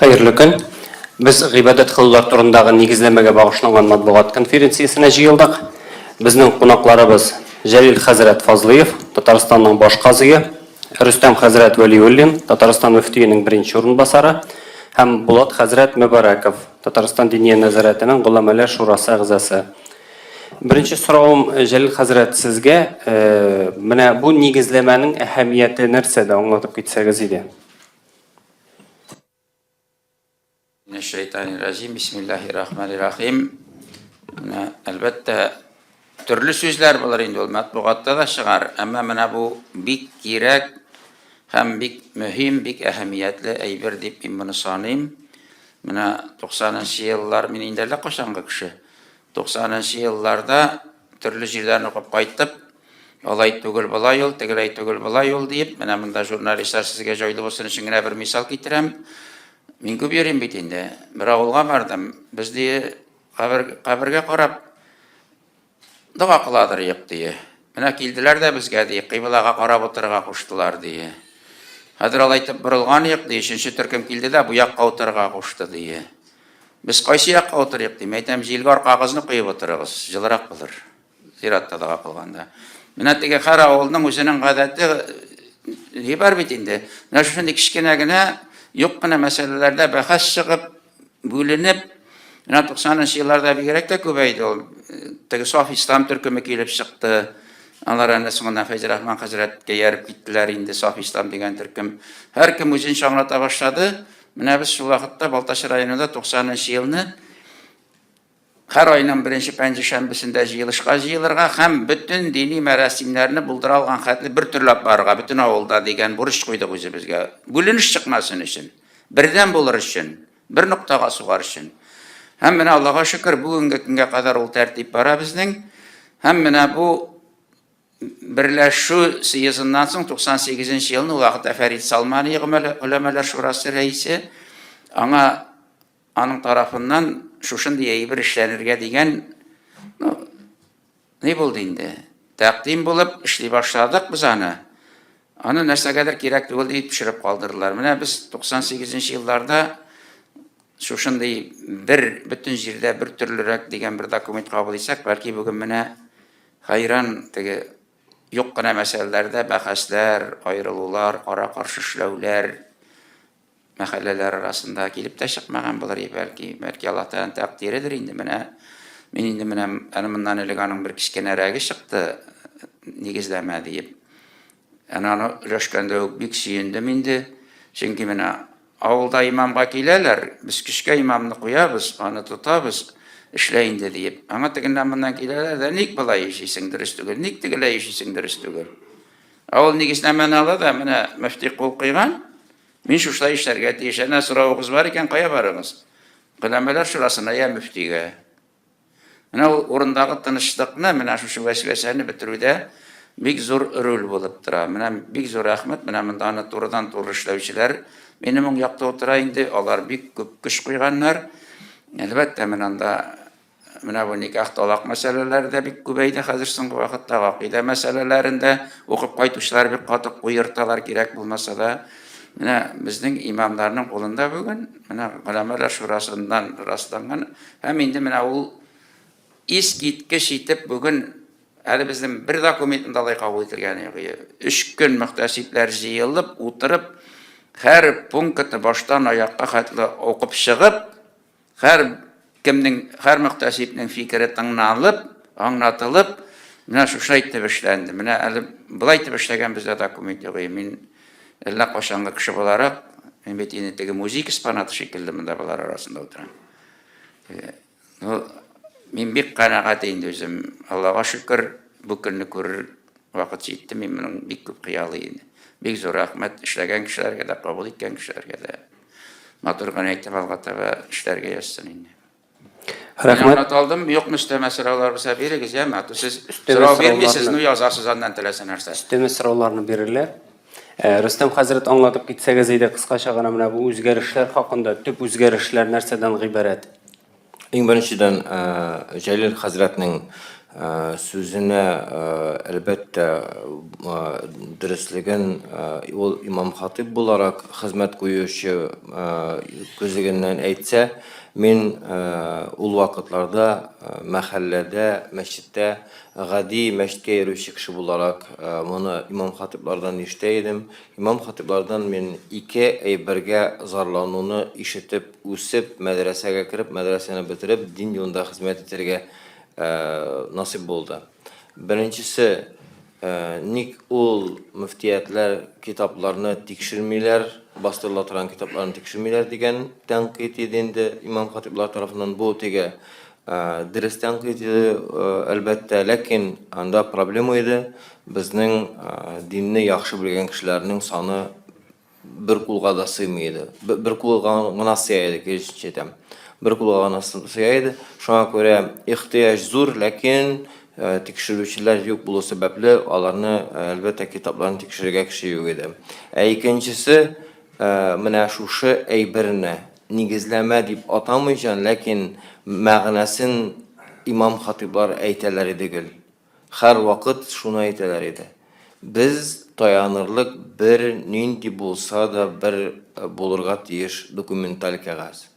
Хәерле көн. Без гыйбадәт кылулар турындагы нигезләмәгә багышланган матбугат конференциясенә җыелдык. Безнең кунакларыбыз Җәлил хәзрәт Фазлыев, Татарстанның баш казые, Рөстәм хәзрәт Вәлиуллин, Татарстан мөфтиенең беренче урынбасары һәм Булат хәзрәт Мөбарәков, Татарстан Диния нәзарәтенең Голәмәләр шурасы әгъзасы. Беренче соравым, Җәлил хәзрәт, сезгә, менә бу нигезләмәнең әһәмияте нәрсәдә, аңлатып китсәгез иде. Минәш-шәйтанир-раҗим. Бисмиллаһир-рахманир-рахим. Менә, әлбәттә, төрле сүзләр булыр инде ул, матбугатта да чыгар, әмма менә бу бик кирәк һәм бик мөһим, бик әһәмиятле әйбер дип мин моны саныйм. Менә 90 нчы еллар, мин инде әллә кайчангы кеше. 90 нчы елларда төрле җирдән укып кайтып, Алай түгел, болай ул, тегеләй түгел, болай ул, диеп, менә монда журналистлар сезгә җайлы булсын өчен генә бер мисал китерәм. Мин күп йөрим бит инде. Бер авылга бардым. Без ди кабер, кабергә карап дога кыладыр юк ди. Менә килделәр дә безгә ди, кыйблага карап утырырга куштылар ди. Хәзер алай итеп борылган юк ди, өченче төркем килде дә бу якка утырырга кушты ди. Без кайсы якка утырыйк дим, әйтәм, җилгә аркагызны куеп утырыгыз, җылырак булыр. Зиратта дога кылганда. Менә теге һәр авылның үзенең гадәте ни бар бит инде. Менә шушындый кечкенә генә юк кына мәсьәләләрдә бәхәс чыгып, бүленеп, менә 90 нчы елларда бигрәк тә күбәйде ул. Теге саф ислам төркеме килеп чыкты. Алар әнә соңыннан Фәйзрахман хәзрәткә ияреп киттеләр инде, саф ислам дигән төркем. Һәркем үзенчә аңлата башлады. Менә без шул вакытта Балтач районында 90 нчы елны Һәр айның беренче пәнҗешәмбесендә җыелышка җыелырга һәм бөтен дини мәрасимнәрне булдыра алган хәтле бер төрле алып барырга бөтен авылда дигән бурыч куйдык үзебезгә. Бүленеш чыкмасын өчен, бердәм булыр өчен, бер ноктага сугар өчен. Һәм менә Аллага шөкер, бүгенге көнгә кадәр ул тәртип бара безнең. Һәм менә бу берләшү съездыннан соң 98 нче елны, ул вакытта Фәрит Салмани голәмәләр шурасы рәисе, аңа Аның тарафыннан шушындый әйбер эшләнергә дигән, ну, ни булды инде? Тәкъдим булып эшли башладык без аны. Аны нәрсәгәдер кирәк түгел дип төшереп калдырдылар. Менә без 98 нче елларда шушындый бер бөтен җирдә бер төрлерәк дигән бер документ кабул итсәк, бәлки бүген менә хәйран теге юк кына мәсьәләләрдә бәхәсләр, аерылулар, кара-каршы эшләүләр Мәхәлләләр арасында килеп тә чыкмаган булыр, бәлки, бәлки Аллаһ Тәгаләнең тәкъдиредер инде. Менә мин инде менә әле моннан элек аның бер кечкенәрәге чыкты, нигезләмә диеп. Әнә аны өләшкәндә үк бик сөендем инде. Чөнки менә авылда имамга киләләр, без көчкә имамны куябыз, аны тотабыз, эшлә инде диеп. Аңа тегеннән-моннан киләләр дә, ник болай яшисең, дөрес түгел, ник тегеләй яшисең, дөрес түгел. Авыл нигезләмәне ала да, менә мөфти кул куйган, Мин шушылай эшләргә тиеш. Әнә соравыгыз бар икән, кая барыгыз? Голәмәләр шурасына я мөфтигә. Менә ул урындагы тынычлыкны, менә шушы вәсвәсәне бетерүдә бик зур роль булып тора. Менә бик зур рәхмәт, менә монда аны турыдан-туры эшләүчеләр минем уң якта утыра инде, алар бик күп көч куйганнар. Әлбәттә, менә анда Менә бу никах, талак мәсьәләләре дә бик күбәйде хәзер соңгы вакытта. Гакыйдә мәсьәләләрен дә укып кайтучылар бик каты куерталар, кирәк булмаса да. Менә безнең имамнарның кулында бүген, менә голәмәләр шурасыннан расланган һәм инде менә ул искиткеч итеп бүген әле безнең бер документны да алай кабул ителгәне юк. Өч көн мөхтәсибләр җыелып, утырып, һәр пунктны баштан аякка хәтле укып чыгып, Һәр кемнең, һәр мөхтәсибнең фикере тыңналып, аңлатылып, менә шушылай итеп эшләнде. Менә әле болай итеп эшләгән бездә документ юк. Мин әллә кайчангы кеше буларак, мин бит инде теге музей экспонаты шикелле монда болар арасында утырам. Ну, мин бик канәгать инде үзем. Аллага шөкер, бу көнне күрер вакыт җитте. Мин моның бик күп хыялый инде. Бик зур рәхмәт эшләгән кешеләргә дә, кабул иткән кешеләргә дә. Матур гына итеп алга таба эшләргә язсын инде. Рәхмәт. Мин алдым, юк өстәмә сораулар булса бирегез, яме, а то сез сорау бирмисез, ну язасыз аннан теләсә нәрсә. Өстәмә сорауларны бирерләр. Э, Рөстәм хәзрәт, аңлатып китсәгез иде кыскача гына менә бу үзгәрешләр хакында, төп үзгәрешләр нәрсәдән гыйбарәт? Иң беренчедән, э, Җәлил хәзрәтнең сүзенә, әлбәттә, дөреслеген ул имам-хатыйб буларак хезмәт куючы күзлегеннән әйтсә, мин ул вакытларда мәхәлләдә, мәчеттә гади мәчеткә йөрүче кеше буларак моны имам-хатыйблардан ишетә идем. Имам-хатыйблардан мин ике әйбергә зарлануны ишетеп үсеп, мәдрәсәгә кереп, мәдрәсәне бетереп, дин юлында хезмәт итәргә насыйп булды. Беренчесе, ник ул мөфтиятләр китапларны тикшермиләр, бастырыла торган китапларны тикшермиләр дигән тәнкыйть иде инде имам-хатыйблар тарафыннан. Бу теге дөрес тәнкыйть иде, әлбәттә, ләкин анда проблема иде. Безнең динне яхшы белгән кешеләрнең саны бер кулга да сыймый иде. Бер кулга гына сыя иде, киресенчә әйтәм. Бер кулга гына сыя иде. Шуңа күрә ихтыяҗ зур, ләкин э, тикшерүчеләр юк булу сәбәпле, аларны, э, әлбәттә, китапларын тикшерергә кеше юк иде. Ә икенчесе, э, менә шушы әйберне нигезләмә дип атамыйча, ләкин мәгънәсен имам-хатыйблар әйтәләр иде гел. Һәрвакыт шуны әйтәләр иде, Без таянырлык бер нинди булса да бер булырга тиеш документаль кәгазь.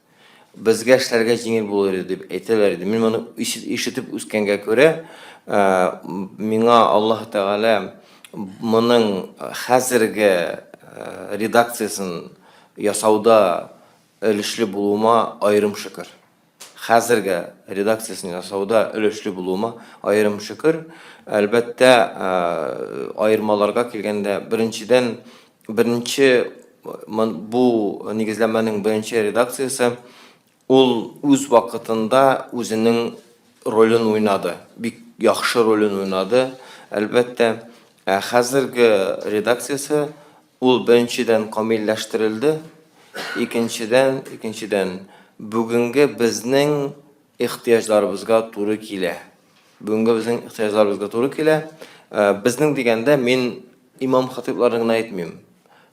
Безгә эшләргә җиңел булыр иде, дип әйтәләр иде. Мин моны ишетеп үскәнгә күрә, миңа Аллаһ Тәгалә моның хәзерге редакциясен ясауда өлешле булуыма аерым шөкер. Хәзерге редакциясен ясауда өлешле булуыма аерым шөкер. Әлбәттә, аермаларга килгәндә, беренчедән, беренче бу нигезләмәнең беренче редакциясе ул үз вакытында үзенең ролен уйнады, бик яхшы ролен уйнады, әлбәттә. Ә хәзерге редакциясе Ул, беренчедән, камилләштерелде, икенчедән, икенчедән, бүгенге безнең ихтыяҗларыбызга туры килә. Бүгенге безнең ихтыяҗларыбызга туры килә. Э, безнең дигәндә мин имам-хатыйбларны гына әйтмим.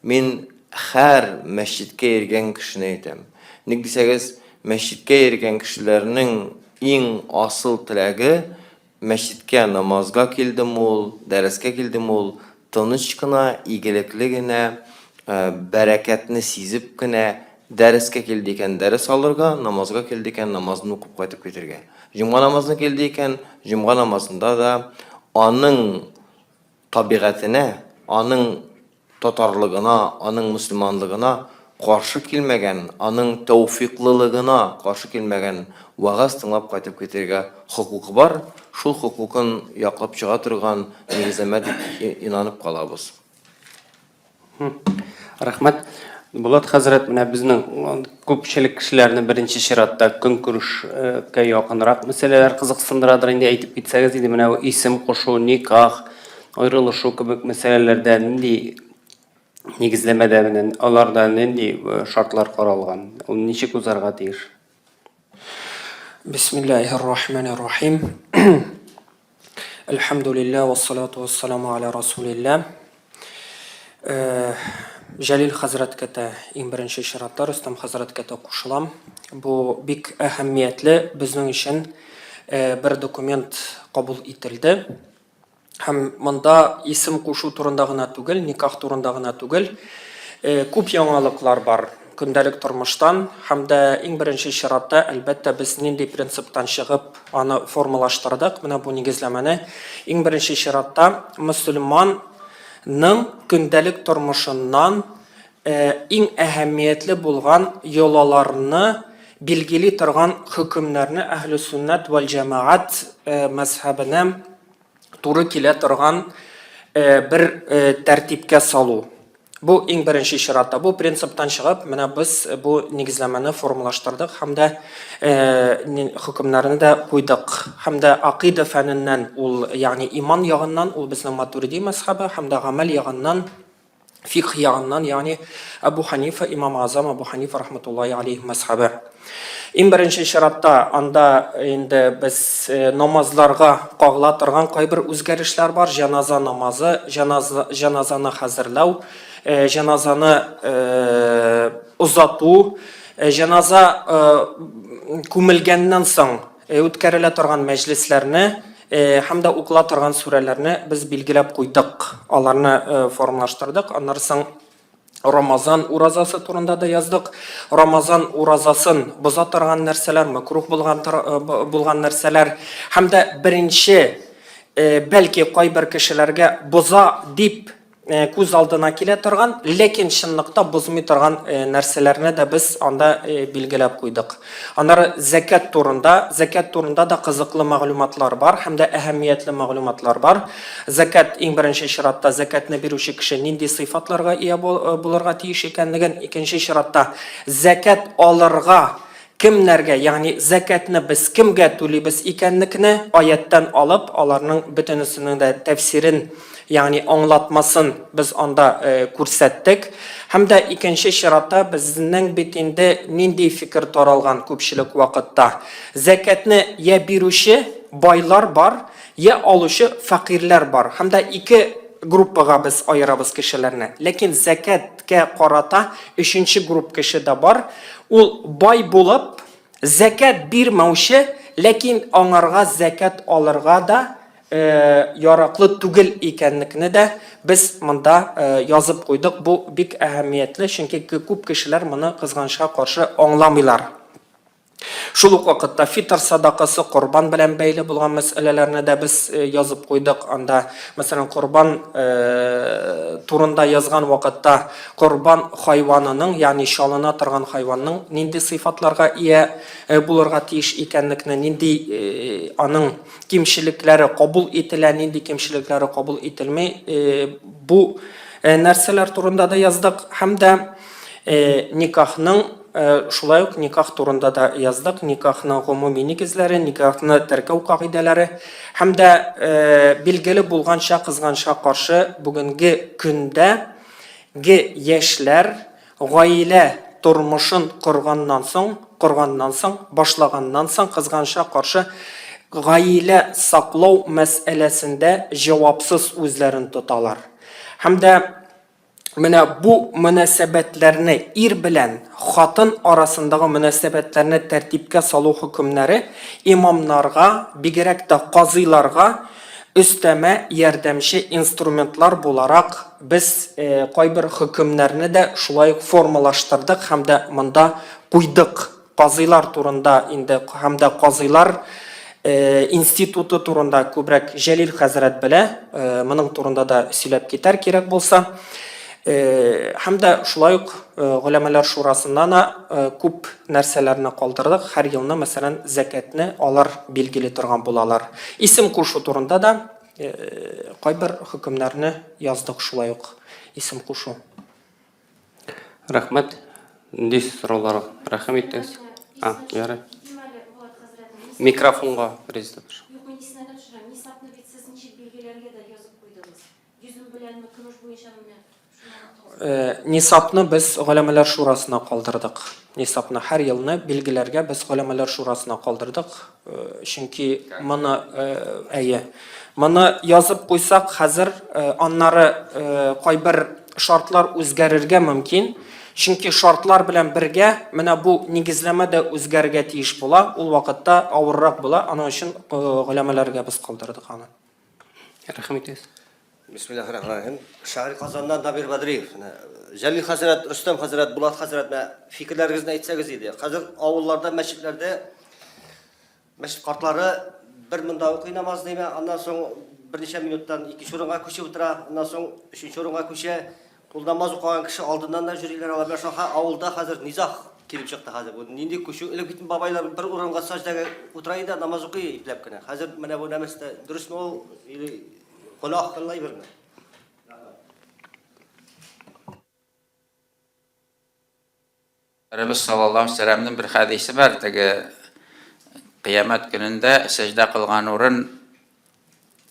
Мин һәр мәчеткә йөргән кешене әйтәм. Ник дисәгез, мәчеткә йөргән кешеләрнең иң асыл теләге Мәчеткә намазга килдеме ул, дәрескә килдеме ул, тыныч кына, игелекле генә, бәрәкәтне сизеп кенә дәрескә килде икән, дәрес алырга, намазга килде икән, намазын укып кайтып китергә. Җомга намазына килде икән, җомга намазында да аның табигатенә, аның татарлыгына, аның мөселманлыгына каршы килмәгән, аның тәүфикълылыгына каршы килмәгән вәгазь тыңлап кайтып китергә хокукы бар, шул хокукын яклап чыга торган нигезләмә дип инанып калабыз. Рәхмәт. Булат хәзрәт, менә безнең күпчелек кешеләрне беренче чиратта көнкүрешкә якынрак мәсьәләләр кызыксындырадыр инде, әйтеп китсәгез иде, менә исем кушу, никах, аерылышу кебек мәсьәләләрдә нинди нигезләмәдә менә аларда нинди э, шартлар каралган? Ул ничек узарга тиеш? Бисмиллаһир-рахманир-рахим. Әлхәмдүлилләһ вассалату вассаламу аля расулилләһ. Э, Җәлил хәзрәткә дә иң беренче чиратта Рөстәм хәзрәткә дә кушылам. Бу бик әһәмиятле безнең өчен э, бер документ кабул ителде. Һәм монда исем кушу турында гына түгел, никах турында гына түгел, э, күп яңалыклар бар көндәлек тормыштан һәм дә иң беренче чиратта, әлбәттә, без нинди принциптан чыгып аны формалаштырдык, менә бу нигезләмәне. Иң беренче чиратта мөселманның көндәлек тормышыннан э, иң әһәмиятле булган йолаларны билгели торган хөкемнәрне әһле сөннәт вәл җәмәгать э, мәзһәбенә туры килә торган э, бер э, тәртипкә салу. Бу иң беренче чиратта. Бу принциптан чыгып, менә без бу нигезләмәне формалаштырдык һәм дә э, хөкемнәрне дә куйдык. Һәм дә акыйда фәненнән ул, ягъни иман ягыннан ул безнең Матуриди мәзһәбе һәм дә гамәл ягыннан Фикх ягыннан, ягъни Әбу Ханифа, имам Азам Әбу Ханифа рахматуллаһи алейһ мәзхәбе. Иң беренче чиратта анда инде без э, намазларга кагыла торган кайбер үзгәрешләр бар. Җаназа намазы, җаназа, җаназаны хәзерләү, э, җаназаны э, озату, җаназа күмелгәннән соң үткәрелә торган мәҗлесләрне. Һәм дә укыла торган сүрәләрне без билгеләп куйдык. Аларны формалаштырдык. Аннары соң Рамазан уразасы турында да яздык. Рамазан уразасын боза торган нәрсәләр, мәкруһ булган булган нәрсәләр һәм дә беренче, бәлки кайбер кешеләргә боза дип күз алдына килә торган, ләкин чынлыкта бозмый торган нәрсәләрне дә без анда билгеләп куйдык. Аннары зәкят турында, зәкят турында да кызыклы мәгълүматлар бар һәм дә әһәмиятле мәгълүматлар бар. Зәкят, иң беренче чиратта, зәкятне бирүче кеше нинди сыйфатларга ия булырга тиеш икәнлеген, икенче чиратта, зәкят алырга кемнәргә, ягъни зәкятне без кемгә түлибез икәнлекне аятьтән алып, аларның бөтенесенең дә тәфсирен, ягъни аңлатмасын без анда күрсәттек. Һәм дә икенче чиратта безнең бит инде нинди фикер таралган күпчелек вакытта? Зәкятне я бирүче байлар бар, Я алучы фәкыйрьләр бар. Һәм дә ике группага без аерабыз кешеләрне. Ләкин зәкәткә карата өченче групп кеше дә бар. Ул бай булып, зәкәт бирмәүче, ләкин аңарга зәкәт алырга да яраклы түгел икәнлекне дә без монда язып куйдык. Бу бик әһәмиятле, чөнки күп кешеләр моны кызганычка каршы аңламыйлар. Шул ук вакытта фитр садакасы, корбан белән бәйле булган мәсьәләләрне дә без э, язып куйдык. Анда, мәсәлән, корбан э, турында язган вакытта корбан хайванының, ягъни чалына торган хайванның нинди сыйфатларга ия э, булырга тиеш икәнлекне, нинди аның кимчелекләре кабул ителә, нинди кимчелекләре кабул ителми, бу нәрсәләр турында да яздык һәм дә никахның Шулай ук никах турында да яздык, никахның гомуми нигезләре, никахны теркәү кагыйдәләре һәм дә билгеле булганча, кызганычка каршы, бүгенге көндә ге яшьләр гаилә тормышын корганнан соң, корганнан соң, башлаганнан соң, кызганычка каршы, гаилә саклау мәсьәләсендә җавапсыз үзләрен тоталар. Һәм дә Менә бу мөнәсәбәтләрне, ир белән хатын арасындагы мөнәсәбәтләрне тәртипкә салу хөкемнәре имамнарга, бигрәк тә казыйларга өстәмә ярдәмче инструментлар буларак без кайбер хөкемнәрне дә шулай ук формалаштырдык һәм дә монда куйдык. Казыйлар турында инде һәм дә казыйлар институты турында күбрәк Җәлил хәзрәт белә, моның турында да сөйләп китәр кирәк булса. Һәм дә шулай ук голәмәләр шурасыннан да күп нәрсәләрне калдырдык. Һәр елны, мәсәлән, зәкәтне алар билгели торган булалар. Исем кушу турында да кайбер хөкемнәрне яздык шулай ук исем кушу. Рәхмәт. Нинди сораулар? Рәхим итегез. А, ярый. Микрофонга резидент. Юк, мин исенә дә төшерәм. Нисабны бит сез ничек билгеләргә дә язып куйдыгыз. Йөзем беләнме, көмеш буенчамы менә шуны э, Нисабны без голәмәләр шурасына калдырдык. Нисабны һәр елны билгеләргә без голәмәләр шурасына калдырдык. Э, чөнки моны э, әйе моны язып куйсак хәзер э, аннары кайбер шартлар үзгәрергә мөмкин чөнки шартлар белән бергә менә бу нигезләмә дә үзгәрергә тиеш була ул вакытта авыррак була аның өчен голәмәләргә без калдырдык аны рәхим итегез Бисмиллахир-рахманир-рахим. Шәһри Казаннан Дамир Бадриев. Җәлил хәзрәт, Рөстәм хәзрәт, Булат хәзрәт, менә фикерләрегезне әйтсәгез иде. Хәзер авылларда, мәчетләрдә мәчет картлары бер монда укый намаз димә, аннан соң берничә минуттан икенче урынга күчеп утыра, аннан соң өченче урынга күчә. Ул намаз укыган кеше алдыннан да йөриләр алар. Менә шуңа авылда хәзер низах килеп чыкты хәзер. Бу нинди күчү? Элек бит бабайлар бер урынга саҗдәгә утыра иде, намаз укый ипләп кенә. Хәзер менә бу нәмәстә дөресме ул или гөнаһ кылына әйберме? Пәйгамбәребез саллаллаһу алейһи вәсәлләмнең бер хәдисе бар, теге кыямәт көнендә сәҗдә кылган урын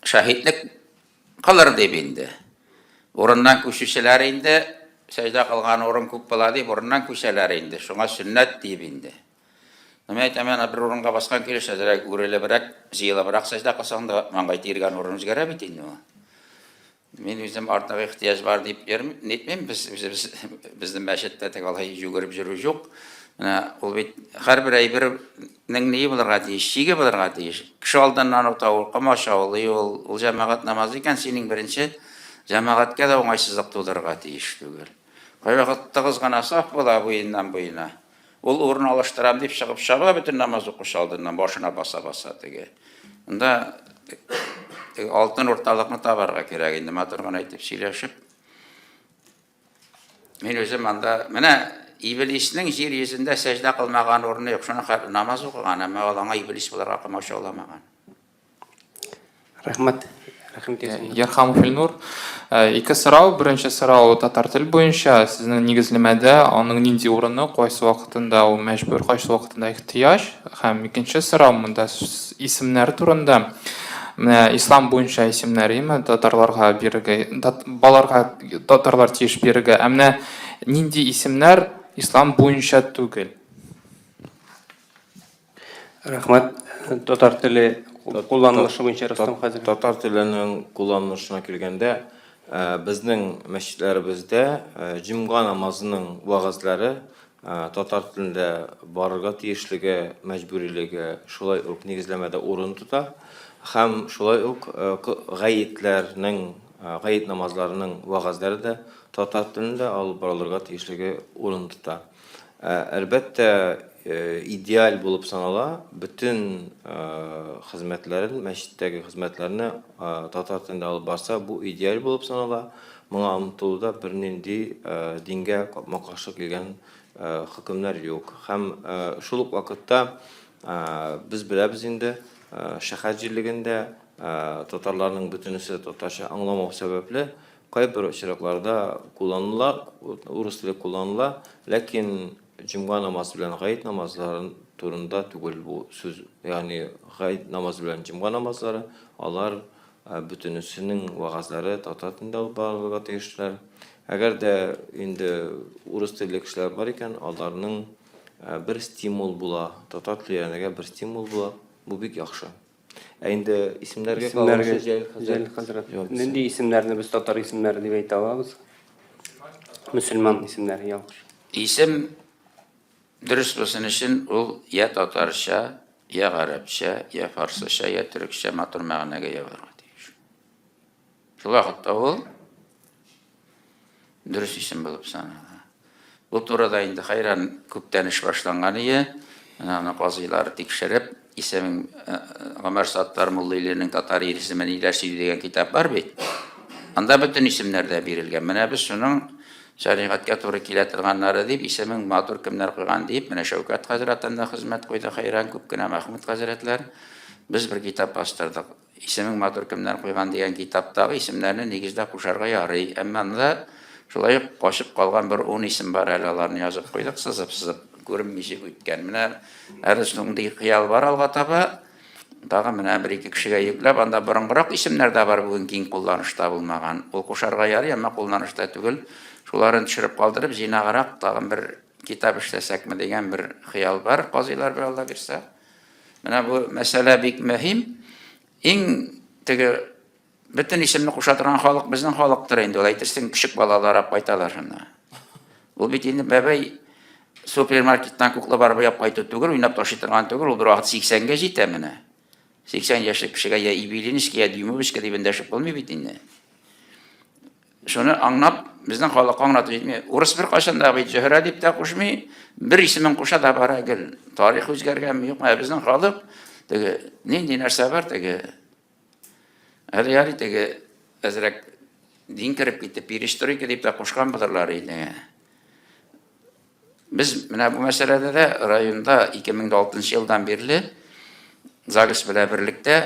шаһитлек кылыр дип инде. Урыннан күчүчеләр инде сәҗдә кылган урын күп була дип урыннан күчәләр инде. Шуңа сөннәт дип инде. Мин әйтәм, әнә бер урынга баскан килеш әзрәк үрелебрәк, җыелыбрак сәҗдә кылсаң да маңгай тиргән урын үзгәрә бит инде ул. Мин үзем артык ихтыяҗ бар дип йөрмим, нитмим, без үзебез безнең мәчеттә теге алай йөгереп йөрү юк. Менә ул бит һәрбер әйбернең ние булырга тиеш, чиге булырга тиеш. Кеше алдыннан ук тавык комачаулый ул, ул җәмәгать намазы икән, синең беренче җәмәгатькә дә уңайсызлык тудырырга тиеш түгел. Кайвакыт тыгыз гына саф була буеннан буена. Ул урын алыштырам дип чыгып чаба бөтен намаз укучы алдыннан, башына баса-баса теге. Монда теге алтын урталыкны табарга кирәк инде, матур гына итеп сөйләшеп. Мин үзем анда, менә Иблиснең җир йөзендә сәҗдә кылмаган урыны юк. Шуның хәтле намаз укыган, әмма ул аңа Иблис булырга комачауламаган. Рәхмәт. Рәхим итегез. Ярхамов Илнур. Ике сорау. Беренче сорау татар тел буенча. Сезнең нигезләмәдә аның нинди урыны, кайсы вакытында ул мәҗбүр, кайсы вакытында ихтыяҗ? Һәм икенче сорау монда исемнәр турында. Менә ислам буенча исемнәр име татарларга бирергә, баларга татарлар тиеш бирергә. Ә менә нинди исемнәр ислам буенча түгел? Рәхмәт. Татар теле кулланылышы буенча Рөстәм хәзрәт. Татар теленең кулланылышына килгәндә, безнең мәчетләребездә җомга намазының вәгазьләре Татар телендә барырга тиешлеге, мәҗбүрилеге шулай ук нигезләмәдә урын тота һәм шулай ук гаетләрнең, гает намазларының вәгазьләре дә татар телендә алып барылырга тиешлеге урын тота. Әлбәттә, идеаль булып санала бөтен хезмәтләрен, мәчеттәге хезмәтләрне татар телендә алып барса, бу идеаль булып санала. Моңа омтылуда бернинди дингә капма-каршы килгән хөкемнәр юк. Һәм шул ук вакытта без беләбез инде, шәһәр җирлегендә татарларның бөтенесе татарча аңламау сәбәпле, кайбер очракларда кулланыла, урыс теле кулланыла, ләкин җомга намазы белән гает намазларын турында түгел бу сүз. Ягъни гает намазы белән җомга намазлары, алар Бөтенесенең вәгазьләре татар телендә алып барылырга тиешләр. Әгәр дә инде урыс телле кешеләр бар икән, аларның бер стимул була, татар теле өйрәнергә бер стимул була. Бу бик яхшы. Ә инде исемнәргә Исемнәргә, Җәлил хәзрәт. Нинди исемнәрне без татар исемнәре дип әйтә алабыз? Мөселман исемнәре, ялгыш. Исем Дөрес булсын өчен ул я татарча, я гарәпчә, я фарсыча, я төрекчә матур мәгънәгә ия булырга тиеш. Шул вакытта ул дөрес исем булып санала. Бу турыда инде хәйран күптән эш башланган ие. Менә аны казыйлар тикшереп, исемең э, Гомәр Саттар Муллилинең Татар исеме ниләр сөйли дигән китап бар бит. Анда бөтен исемнәр дә бирелгән. Менә без шуның Шәригатькә туры килә торганнары дип, исемең матур кемнәр куйган дип, менә Шәүкәт хәзрәт анда хезмәт куйды, хәйран күп кенә Мәхмүт хәзрәтләр. Без бер китап бастырдык. Исемең матур кемнәр куйган дигән китаптагы исемнәрне нигездә кушарга ярый. Әмма анда шулай ук качып калган бер ун исем бар әле, аларны язып куйдык, сызып-сызып, күренмичә үткән. Менә әле шундый хыял бар алга таба. Тагын менә бер-ике кешегә йөкләп, анда борынгырак исемнәр дә бар, бүген киң кулланышта булмаган. Ул кушарга ярый, әмма кулланышта түгел. Шуларын төшереп калдырып, җыйнаграк тагын бер китап эшләсәкме дигән бер хыял бар, казыйлар бер Алла бирсә. Менә бу мәсьәлә бик мөһим. Иң теге Бөтен исемне куша торган халык безнең халыктыр инде. Ул әйтерсең көчек балалар алып кайталар шунда. Ул бит инде бәбәй супермаркеттан кукла барып яп кайту түгел, уйнап ташый торган түгел, ул бер вакыт 80-гә җитә менә. 80 яшьлек кешегә я Ибилиночка, я Дюймовочка дип эндәшеп булмый бит инде. Шуны аңлап, безнең халыкка аңлатып җитми. Урыс беркайчан да бит Зөһрә дип тә кушмый, бер исемен куша да бара гел. Тарих үзгәргәнме, юкмы, ә безнең халык теге нинди нәрсә бар теге Әле ярый теге әзрәк дин кереп китте, перестройка дип тә кушкан булырлар иде. Без менә бу мәсьәләдә дә районда 2006 елдан бирле ЗАГС белән берлектә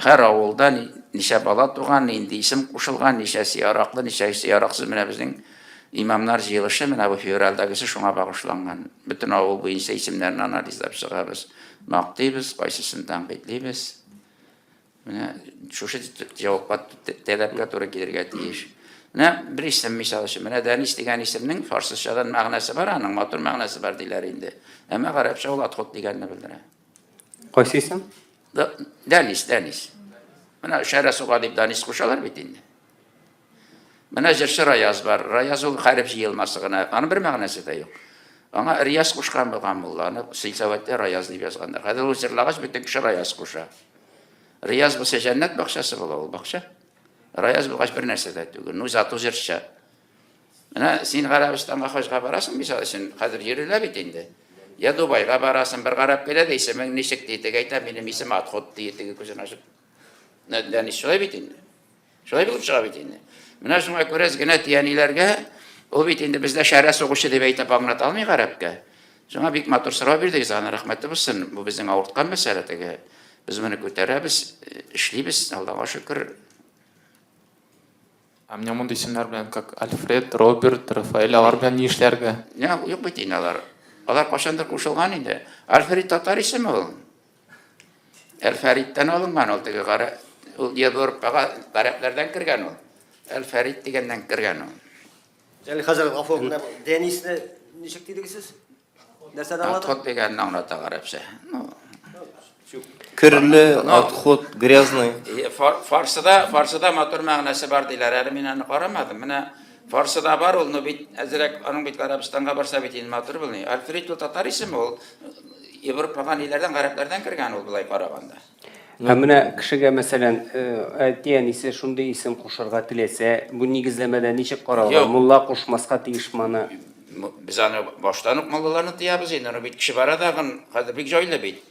һәр авылда ничә бала туган, нинди исем кушылган, ничәсе яраклы, ничәсе яраксыз, менә безнең имамнар җыелышы менә бу февральдәгесе шуңа багышланган. Бөтен авыл буенча исемнәрне анализлап чыгабыз, мактыйбыз, кайсысын тәнкыйтьлибез. Менә шушы җавапка таләпкә туры килергә тиеш. Менә бер исем мисал өчен, менә Дәнис дигән исемнең фарсычадан мәгънәсе бар, аның матур мәгънәсе бар диләр инде. Әмма гарәпчә ул отход дигәнне белдерә. Кайсы исем? Дәнис, Дәнис. Менә шәрә суга дип Данис кушалар бит инде. Менә җырчы Раяз бар. Раяз ул хәреф җыелмасы гына. Аның бер мәгънәсе дә юк. Аңа Рияз кушкан булган мулла, аны сельсоветта Раяз дип язганнар. Хәзер ул җырлагач, бөтен кеше Раяз куша. Рияз булса җәннәт бакчасы була ул бакча. Раяз булгач бер нәрсә дә түгел. Ну, зато җырчы. Менә син Гарәбстанга хаҗга барасың, мисал өчен, хәзер йөриләр бит инде. Я Дубайга барасың, бер гарәп килә дә, исемең ничек ди, теге әйтә, минем исем Атхот ди, теге күзен ачып. Нәни шулай бит инде. Шулай булып чыга бит инде. Менә шуңа күрә генә әти-әниләргә ул бит инде бездә шәрә сугучы дип әйтеп аңлата алмый гарәпкә. Шуңа бик матур сорау бирдегез, аны рәхмәте булсын. Бу безнең авырткан мәсьәлә теге. Без моны күтәрәбез, эшлибез, Аллага шөкер. Ә менә мондый исемнәр белән, как Альфред, Роберт, Рафаэль, алар белән ни эшләргә? Юк, юк бит инде алар. Алар кайчандыр кушылган инде. Альфред татар исеме ул. Әл-Фәриттән алынган ул теге гара, ул Европага гарәпләрдән кергән ул. Әл-Фәрит дигәннән кергән ул. Җәлил хәзрәт, гафу, менә Денисны ничек дидегез сез? Нәрсәне аңлата? Отход дигәнне аңлата гарәпчә. Ну, Керле, отход, грязный. Фарсыда, фарсыда матур мәгънәсе бар диләр. Әле мин аны карамадым. Менә фарсыда бар ул, но бит әзрәк аның бит Гарәбстанга барса бит инде матур булмый. Альфред ул татар исеме ул. Европага ниләрдән, гарәпләрдән кергән ул болай караганда. Ә менә кешегә, мәсәлән, әти-әнисе шундый исем кушарга теләсә, бу нигезләмәдә ничек каралган? Мулла кушмаска тиешме аны? Без аны баштан ук муллаларны тыябыз инде. Аны бит кеше бара тагын, хәзер бик җайлы бит.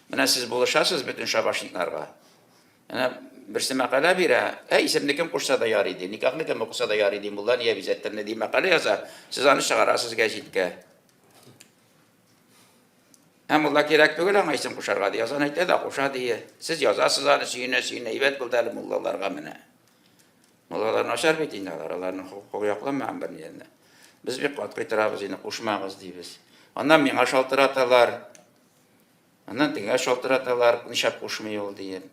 Менә сез булышасыз бөтен шабашникларга. Менә берсе мәкалә бирә, ә исемне кем кушса да ярый ди, никахны кем укыса да ярый ди, мулла не обязательно ди мәкалә яза. Сез аны чыгарасыз гәҗиткә. Ә мулла кирәк түгел аңа исем кушарга ди. Язан әйтә дә куша ди. Сез язасыз аны сөенә-сөенә әйбәт булды әле муллаларга менә. Муллалар начар бит инде алар, аларның хокукы якламаган бер нидән дә. Без бик катгый торабыз инде, кушмагыз дибез. Аннан миңа шалтыраталар. Аннан тегеңә шалтыраталар, нишләп кушмый ул диеп.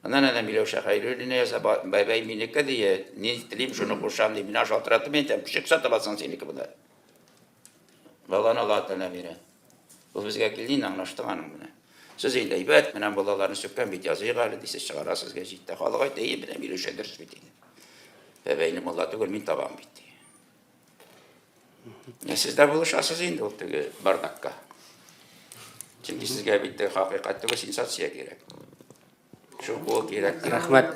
Аннан әнә Миләүшә Хәйруллина яза, бәбәй минеке ди, ни телим шуны кушам ди. Миңа шалтыратып мин әйтәм, көчек сатып алсаң синеке була. Баланы Аллаһ Тәгалә бирә. Ул безгә килде инде, аңлаштык аның белән. Сез инде әйбәт, менә балаларны сүккән бит, языйк әле дисез, чыгарасыз гәҗиттә. Халык әйтә, әйе, менә Миләүшә дөрес бит инде. Бәбәйне мулла түгел, мин табам бит. ди. Ә сез дә булышасыз инде ул теге бардакка. Чөнки сезгә бит теге хакыйкать түгел, сенсация кирәк. Шул кул кирәк. Рәхмәт.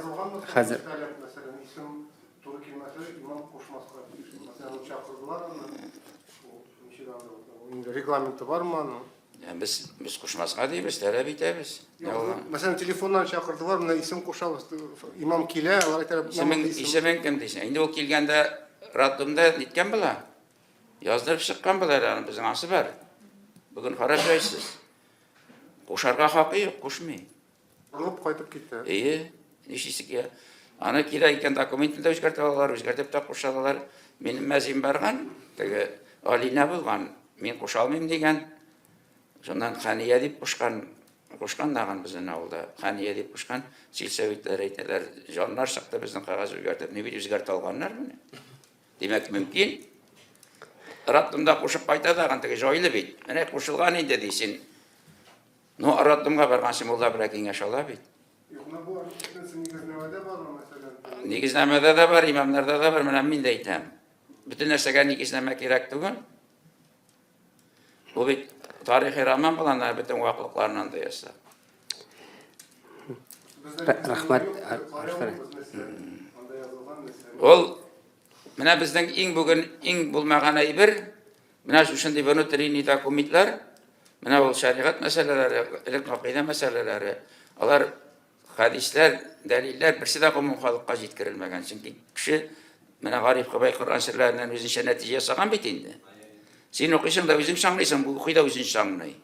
Хәзер. Мәсәлән, исем туры килмәсә, имам кушмаска тиеш. Мәсәлән, чакырдылар аны. Ничек анда? Инде регламенты бармы аның? Без без кушмаска дибез, таләп итәбез. Мәсәлән, телефоннан чакырдылар, менә исем кушабыз. Имам килә, алар әйтәләр, исемең исемең кем дисең? Инде ул килгәндә роддомда ниткән була? Яздырып чыккан була әле аның безнең асы бар. Бүген харап җайсыз. Кушарга хакы юк, кушмый. Борылып кайтып китә. Әйе, нишлисе килә. Аны кирәк икән документны да үзгәртә алалар, үзгәртеп тә куша алалар. Минем мәзин барган, теге Алинә булган, мин куша алмыйм дигән. Шуннан Хәния дип кушкан, кушкан тагын безнең авылда. Хәния дип кушкан. Сельсоветлар әйтәләр, җаннар чыкты безнең кәгазь үзгәртеп. Ни бит үзгәртә алганнар менә. Димәк, мөмкин. Роддомда кушып кайта тагын теге җайлы бит. Менә кушылган инде ди син. Ну, роддомга барганчы мулла белән киңәш ала бит. Юк, менә бу бөтенесе нигезнамәдә бармы, мәсәлән? Нигезнамәдә дә бар, имамнарда да бар, менә мин дә әйтәм. Бөтен нәрсәгә нигезнамә кирәк түгел. Бу бит тарихи роман була, анда бөтен ваклыкларын анда язса. Рәхмәт. Ул менә безнең иң бүген иң булмаган әйбер, Менә шушындый внутренний документлар, менә ул шәригать мәсьәләләре, элек гакыйдә мәсьәләләре, алар хәдисләр, дәлилләр берсе дә гомум халыкка җиткерелмәгән. Чөнки кеше менә Гариф Кабай Коръән серләреннән үзенчә нәтиҗә ясаган бит инде. Син укыйсың да үзең чаңлыйсың, бу укый да үзен чаңлый.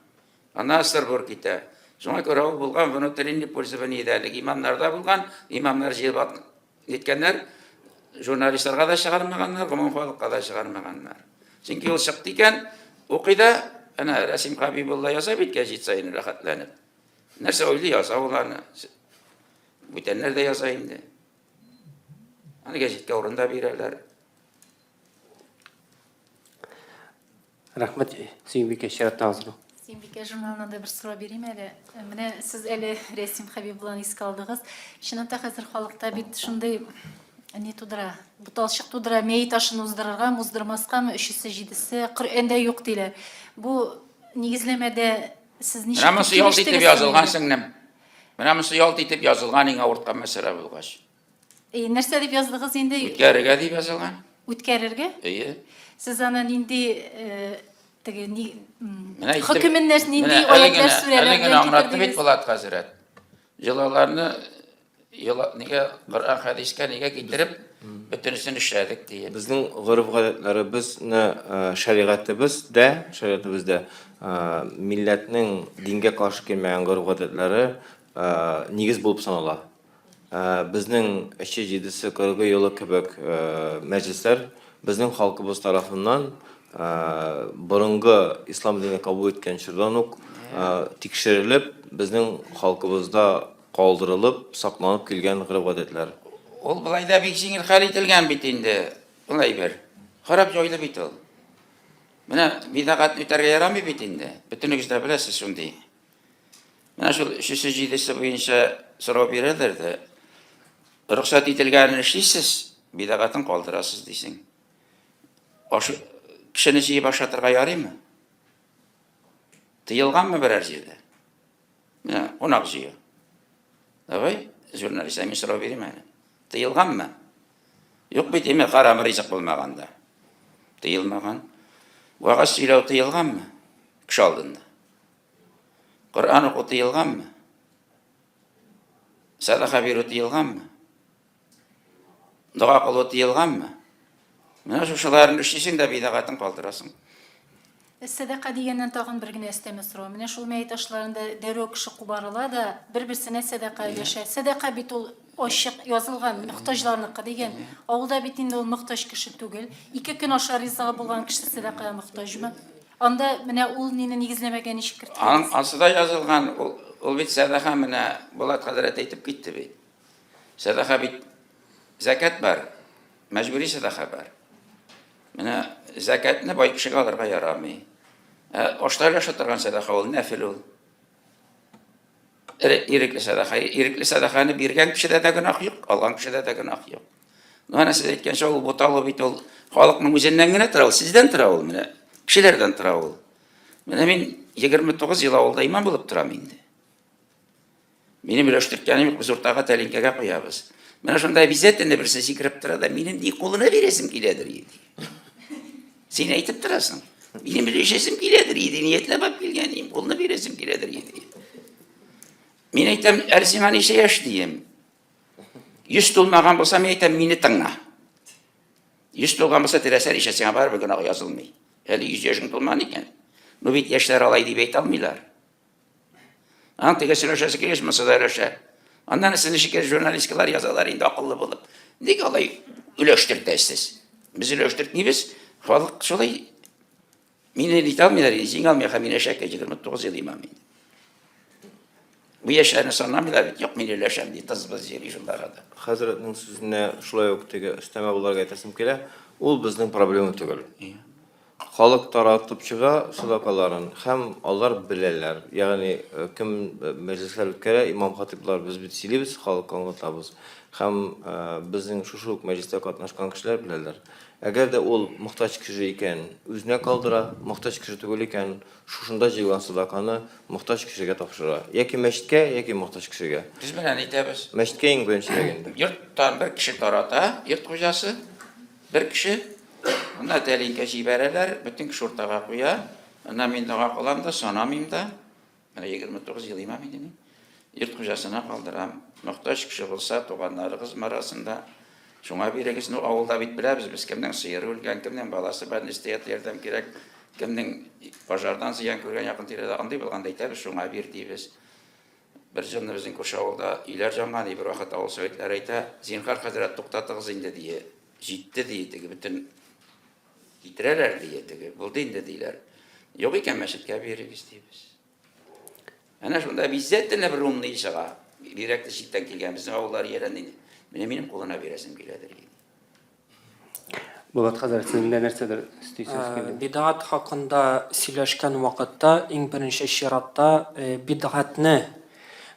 Аннан сыр-бур китә. Шуңа күрә ул булган внутренний пользование дә элек имамнарда булган, имамнар җыелып Ниткәннәр? Журналистларга да чыгармаганнар, гомум халыкка да чыгармаганнар. Чөнки ул чыкты икән, укый да, әнә Рәсим Хәбибулла яза бит гәҗит саен рәхәтләнеп. Нәрсә уйлый яза ул аны. Бүтәннәр дә яза инде. Аны гәҗиткә урын да бирәләр. Рәхмәт, Сөембикә, чираттагы сорау. Сөембикә журналына да бер сорау бирим әле. Менә сез әле Рәсим Хәбибулланы искә алдыгыз. Чынлап та хәзер халыкта бит шундый ни тудыра, буталчык тудыра, мәет ашын уздырыргамы, уздырмаскамы, өчесе, җидесе, Коръәндә юк диләр. Бу нигезләмәдә сез ничек Менә монысы ялт итеп килештегез соң язылган, инде? сеңлем. Менә монысы ялт итеп язылган иң авырткан мәсьәлә булгач. Э, нәрсә дип яздыгыз инде? Үткәрергә дип язылган. Үткәрергә? Әйе. Сез аны нинди э, теге ни Менә әйттем. хөкемен нәрс нинди Менә әле аятлар, генә, әле сүрәләр генә белән аңлатты бит китердегез? Булат хәзрәт. Йолаларны йола нигә Коръән хәдискә нигә китереп бөтенесен эшләдек диеп. Безнең гореф-гадәтләребезне шәригатебез дә, шәригатебездә милләтнең дингә каршы килмәгән гореф-гадәтләре нигез булып санала. Безнең эче җидесе кыргы елы кебек мәҗлесләр безнең халкыбыз тарафыннан борынгы ислам дине кабул иткән чордан ук тикшерелеп, безнең халкыбызда калдырылып, сакланып килгән гореф-гадәтләр. Ул болай да бик җиңел хәл ителгән бит инде, ул әйбер. Харап җайлы бит ул. Менә бидагатьне үтәргә ярамый бит инде. Бөтенегез дә беләсез шундый. Менә шул өчесе җидесе буенча сорау бирәләр дә, рөхсәт ителгәнен эшлисез, бидагатын калдырасыз дисең. Аш кешене җыеп ашатырга ярыймы? Тыелганмы берәр җирдә? Менә кунак җыю. Давай, журналист, мин сорау бирим әле. Тыелганмы? Юк бит, име харам ризык булмаганда. Тыелмаган. Вагаз сөйләү тыелганмы? Кеше алдында. Коръән уку тыелганмы? Садака бирү тыелганмы? Дога кылу тыелганмы? Менә шушыларын эшлисең дә бидагатын калдырасың. Сәдака дигәннән тагын бер генә өстәмә сорау. Менә шул мәет ашларында дәррәү кеше кубарыла да, бер-берсенә сәдака өләшә. Сәдака бит ул ачык язылган, мохтаҗларныкы дигән. Авылда бит инде ул мохтаҗ кеше түгел. Ике көн ашар ризыгы булган кеше сәдакага мохтаҗмы? Анда менә ул мине нигезләмәгә ничек керттегез? Аның ансы да язылган, ул, ул бит сәдака менә Булат хәзрәт әйтеп китте бит. Сәдака бит зәкят бар, мәҗбүри сәдака бар. Менә зәкятне бай кешегә алырга ярамый. Ә ашта өләшә торган сәдака ул нәфил ул. Ирекле сәдака, ирекле сәдаканы биргән кешедә дә гөнаһ юк, алган кешедә дә гөнаһ юк. Ну, әнә сез әйткәнчә, ул буталу бит ул халыкның үзеннән генә тора ул, сездән тора ул, менә кешеләрдән тора ул. Менә мин 29 ел авылда имам булып торам инде. Минем өләштерткәнем юк, без уртага тәлинкәгә куябыз. Менә шунда обязательно берсе сикереп тора да, минем ни кулына бирәсем киләдер ди. Син әйтеп торасың. Минем өләшәсем киләдер иде, ниятләп алып килгән идем, кулына бирәсем киләдер иде. Мин әйтәм, әле сиңа ничә яшь дием. Йөз тулмаган булса, мин әйтәм, мине тыңла. Йөз тулган булса, теләсә ничә сиңа барыбер гөнаһ язылмый. Әле йөз яшең тулмаган икән. Ну бит яшьләр алай дип әйтә алмыйлар. Аның теге сөйләшәсе килгәч, монысы да өләшә. Аннан сезнең шикелле журналисткалар язалар инде акыллы булып. Ник алай өләштертәсез? Без өләштертмибез. Халык шулай мине нитә алмыйлар, җиңә алмый, һәм мин әшәке 29 ел имам инде. Бу яшьләрне санамыйлар бит, юк, мин өләшәм ди, тыз-быз йөри шунда арада. Хәзрәтнең сүзенә шулай ук теге өстәмә буларак әйтәсем килә, ул безнең проблема түгел. Халык таратып чыга садакаларын һәм алар беләләр. Ягъни кем мәҗлесләр үткәрә, имам-хатыйблар, без бит сөйлибез, халыкка аңлатабыз. Һәм безнең шушы ук мәҗлестә катнашкан кешеләр беләләр. Әгәр дә ул мохтаҗ кеше икән, үзенә калдыра, мохтаҗ кеше түгел икән, шушында җыелган садаканы мохтаҗ кешегә тапшыра. Яки мәчеткә, яки мохтаҗ кешегә. Без менә нитәбез. Мәчеткә иң беренчерәк инде. Йорттан бер кеше тарата, йорт хуҗасы. Бер кеше, анда тәлинкә җибәрәләр, бөтен кеше уртага куя. Анда мин дога кылам да, санамыйм да. Менә 29 ел имам инде мин. Йорт хуҗасына калдырам. Мохтаҗ кеше булса, туганнарыгыз арасында шуңа бирегез. Ну, авылда бит беләбез без, кемнең сыеры үлгән, кемнең баласы больницада ята, ярдәм кирәк, кемнең пожардан зыян күргән якын тирәдә. Андый булганда әйтәбез, шуңа бир дибез. Бер җылны безнең күрше авылда өйләр җанган, ди, бервакыт авыл советлары әйтә, зинһар, хәзрәт, туктатыгыз инде, ди, җитте, ди, теге бөтен китерәләр, ди, теге булды инде, диләр. Юк икән, мәчеткә бирегез, дибез. Әнә шунда обязательно бер умный чыга. Бигрәк тә читтән килгән безнең авыллар иярән инде. Менә минем кулына бирәсем киләдер. Булат хәзрәт, сезнең дә нәрсәдер өстисез килде. Бидгать хакында сөйләшкән вакытта, иң беренче чиратта бидгатьне.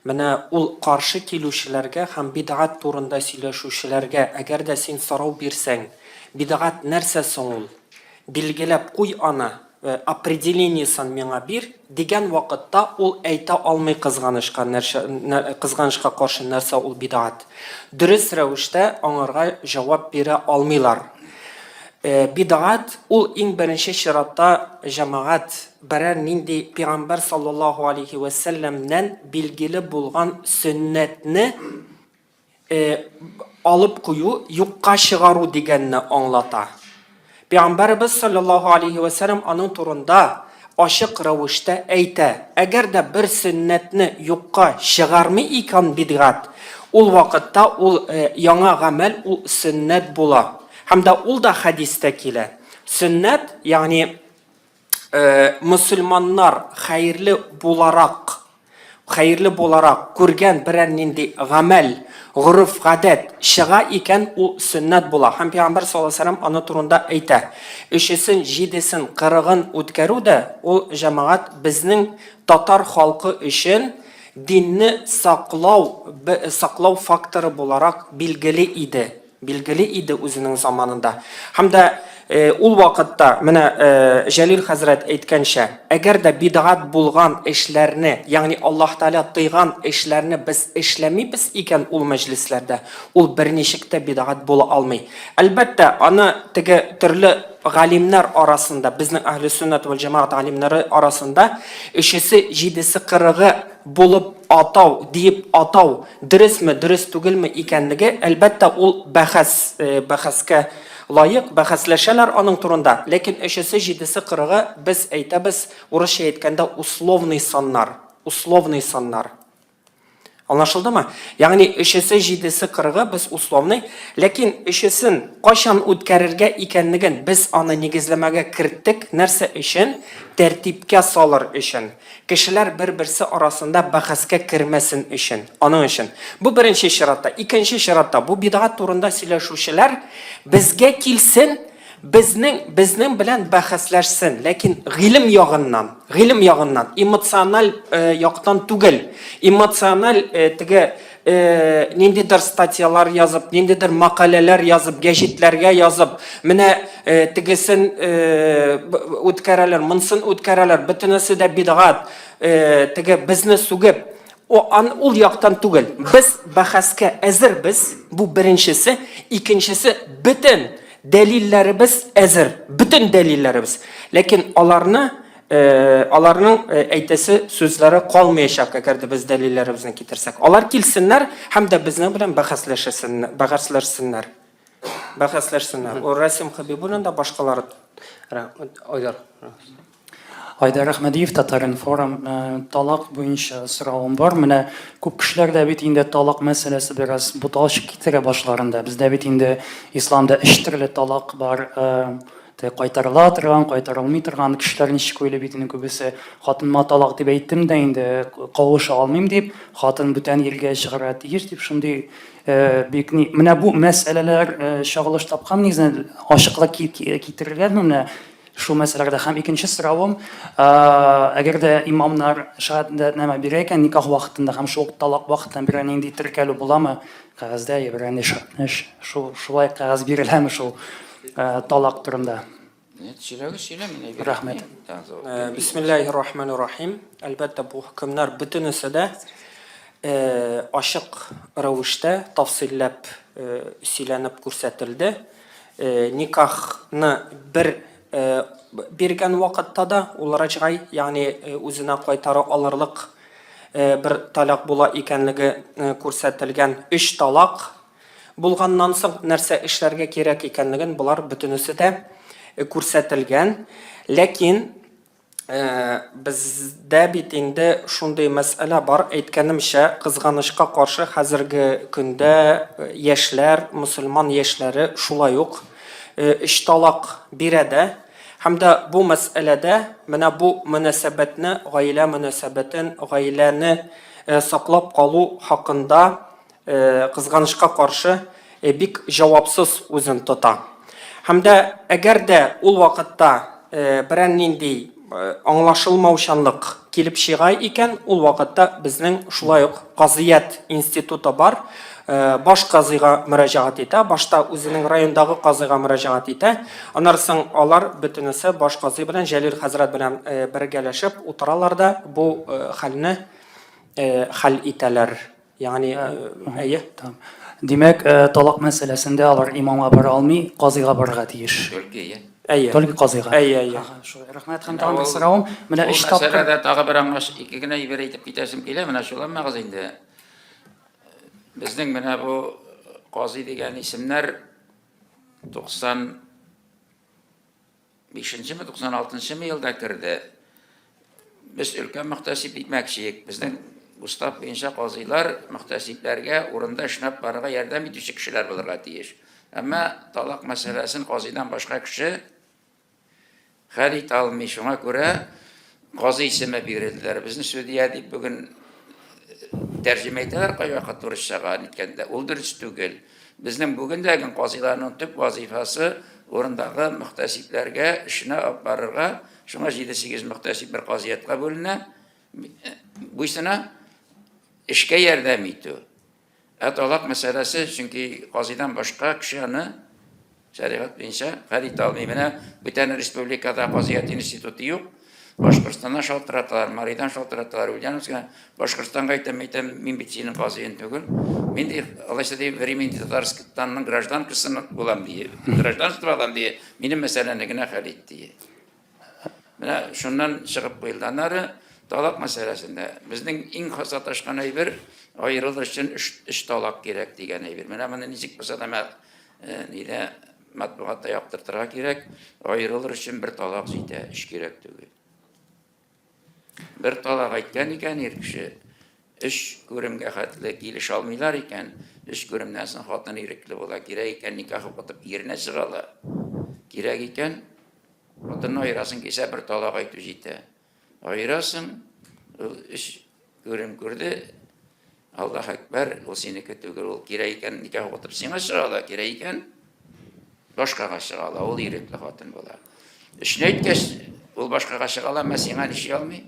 Менә ул каршы килүчеләргә һәм бидгать турында сөйләшүчеләргә әгәр дә син сорау бирсәң, бидгать нәрсә соң ул? Билгеләп куй аны, определениесен миңа бир, дигән вакытта ул әйтә алмый кызганычка нәрчә, кызганычка каршы нәрсә ул бидгать. Дөрес рәвештә аңарга җавап бирә алмыйлар. Бидгать ул иң беренче чиратта җәмәгать берәр нинди пигамбәр саллаллаһу алейһи вә сәлләмнән билгеле булган сөннәтне алып кую, юкка чыгару дигәнне аңлата. Пигамбәребез саллаллаһу алейһи вә сәлләм аның турында ачык рәвештә әйтә, әгәр дә бер сөннәтне юкка чыгармый икән бидгать, ул вакытта ул яңа гамәл, ул сөннәт була. Һәм дә ул да хәдистә килә. Сөннәт, ягъни мөселманнар хәерле буларак хәерле буларак күргән берәр нинди гамәл, гореф-гадәт чыга икән, ул сөннәт була. Һәм Пәйгамбәр саллаллаһу алейһи ва сәлләм аны турында әйтә. Өчесен, җидесен, кырыгын үткәрү дә ул җәмәгать безнең татар халкы өчен динне саклау, саклау факторы буларак билгеле иде. Билгеле иде үзенең заманында. Һәм дә ул вакытта, менә Җәлил хәзрәт әйткәнчә, әгәр дә бидгать булган эшләрне, ягъни Аллаһ Тәгалә тыйган эшләрне без эшләмибез икән ул мәҗлесләрдә, ул берничек тә бидгать була алмый. Әлбәттә, аны теге төрле галимнәр арасында, безнең әһле сөннәт вәл җәмәгать галимнәре арасында өчесе, җидесе, кырыгы булып атау диеп атау дөресме, дөрес түгелме икәнлеге, әлбәттә, ул бәхәс, бәхәскә лаек, бәхәсләшәләр аның турында. Ләкин өчесе, җидесе, кырыгы, без әйтәбез, урысча әйткәндә, условный саннар, условный саннар. Аңлашылдымы? Ягъни өчесе, җидесе, кырыгы без условный, ләкин өчесен кайчан үткәрергә икәнлеген без аны нигезләмәгә керттек. Нәрсә өчен? Тәртипкә салыр өчен. Кешеләр бер-берсе арасында бәхәскә кермәсен өчен. Аның өчен. Бу беренче чиратта. Икенче чиратта, бу бидгать турында сөйләшүчеләр безгә килсен, безнең безнең белән бәхәсләшсен, ләкин гыйлем ягыннан, гыйлем ягыннан, эмоциональ э, яктан түгел. Эмоциональ э, теге э, ниндидер статьялар язып, ниндидер мәкаләләр язып, гәҗитләргә язып, менә э, тегесен э, үткәрәләр, монсын үткәрәләр, бөтенесе дә бидгать, э, теге безне сүгеп, о, ан, ул яктан түгел. Без бәхәскә әзербез, бу беренчесе, икенчесе бөтен дәлилләребез әзер, бөтен дәлилләребез. Ләкин аларны Аларның әйтәсе сүзләре калмаячак, әгәр дә без дәлилләребезне китерсәк. Алар килсеннәр һәм дә безнең белән бәхәсләшсеннәр. Бәхәсләшсеннәр. Ул Расим Хәбибуллин да башкалар. Рәхмәт, Айдар. Айдар Әхмәдиев, Татар-информ. Талак буенча соравым бар. Менә күп кешеләрдә бит инде талак мәсьәләсе бераз буталчык китерә башларында. Бездә бит инде исламда өч төрле талак бар. Теге кайтарыла торган, кайтарылмый торган кешеләр ничек уйлый бит инде күбесе. Хатыныма талак дип әйттем дә инде, кавыша алмыйм дип, хатын бүтән иргә чыгарга тиеш дип шундый э, бик ни. Менә бу мәсьәләләр э, чагылыш тапкан нигездә ачыклык китерелгәнме менә шул мәсьәләләрдә? Һәм икенче соравым, э, әгәр дә имамнар шәһадәтнамә бирә икән никах вакытында һәм шул ук талак вакытында берәр нинди теркәлү буламы кәгазьдә я берәр нинди шул шулай кәгазь биреләме шул Талак турында. Нет, сөйләгез, сөйлә, мин әйбер. Рәхмәт. Бисмиллаһир рахманир рахим. Әлбәттә, бу хөкемнәр бөтенесе дә ачык рәвештә тафсыйльләп сөйләнеп күрсәтелде. Никахны бер биргән вакытта да ул раҗгай, ягъни үзенә кайтара алырлык бер талак була икәнлеге күрсәтелгән. Өч талак Булганнан соң нәрсә эшләргә кирәк икәнлеген болар бөтенесе дә күрсәтелгән. Ләкин бездә бит инде шундый мәсьәлә бар, әйткәнемчә, кызганычка каршы хәзерге көндә яшьләр, мөселман яшьләре шулай ук өч талак бирә дә. Һәм дә бу мәсьәләдә менә бу мөнәсәбәтне, гаилә мөнәсәбәтен, гаиләне саклап калу хакында кызганычка каршы, бик җавапсыз үзен тота. Һәм дә әгәр дә ул вакытта берәр нинди аңлашылмаучанлык килеп чыга икән, ул вакытта безнең шулай ук казыят институты бар. Баш казыйга мөрәҗәгать итә, башта үзенең райондагы казыйга мөрәҗәгать итә. Аннан соң алар бөтенесе баш казый белән Җәлил хәзрәт белән бергәләшеп утыралар да бу хәлне хәл итәләр. Ягъни, әйе. Димәк, талак мәсьәләсендә алар имамга бара алмый, казыйга барырга тиеш. Только, әйе. Әйе. Только казыйга. Әйе, әйе. Шулай. Рәхмәт. Һәм тагын бер соравым. Менә өч тапкыр. Мәсьәләдә тагы бер аңлаш, ике генә әйбер әйтеп китәсем килә. Менә шуланмагыз инде. Безнең менә бу казый дигән исемнәр 90 Бишенчеме, 96нчымы елда керде. Без өлкән мөхтәсиб итмәкче Безнең устав буенча казыйлар мөхтәсибләргә урында эшләп барырга ярдәм итүче кешеләр булырга тиеш. Әмма талак мәсьәләсен казыйдан башка кеше хәл итә алмый. Шуңа күрә казый исеме бирелделәр. Безне судья дип бүген тәрҗемә итәләр кайвакыт урысчага ниткәндә. Ул дөрес түгел. Безнең бүген дә казыйларның төп вазыйфасы урындагы мөхтәсибләргә эшенә алып барырга, шуңа 7-8 мөхтәсиб бер казыятка бүленә, буйсына эшкә ярдәм итү. Ә талак мәсьәләсе, чөнки казыйдан башка кеше аны шәригать буенча хәл итә алмый. Менә бүтән республикада казыят институты юк. Башкортстаннан шалтыраталар, Маридан шалтыраталар, Ульяновскидан. Башкортстанга әйтәм, әйтәм, мин бит синең казыең түгел. Мин ди, алайса ди, временный Татарстанның гражданкасы булам ди. Гражданство алам ди. Минем мәсьәләне генә хәл ит ди. Менә шуннан чыгып куелды. Аннары талак мәсьәләсендә безнең иң саташкан әйбер аерылыр өчен өч талак кирәк дигән әйбер. Менә моны ничек булса да нидә матбугатта яктыртырга кирәк. Аерылыр өчен бер талак җитә, өч кирәк түгел. Бер талак әйткән икән ир кеше, өч күремгә хәтле килешә алмыйлар икән, өч күремнән соң хатын ирекле була. Кирәк икән никах укытып иренә чыга ала. Кирәк икән, хатынны аерасың килсә, бер талак әйтү җитә. Аерасың, ул өч күрем күрде, Аллаһ әкбәр, ул синеке түгел, ул кирәк икән никах укытып сиңа чыга ала, кирәк икән башкага чыга ала, ул ирекле хатын була. Өчне әйткәч, ул башкага чыга ала, әмма сиңа нишли алмый?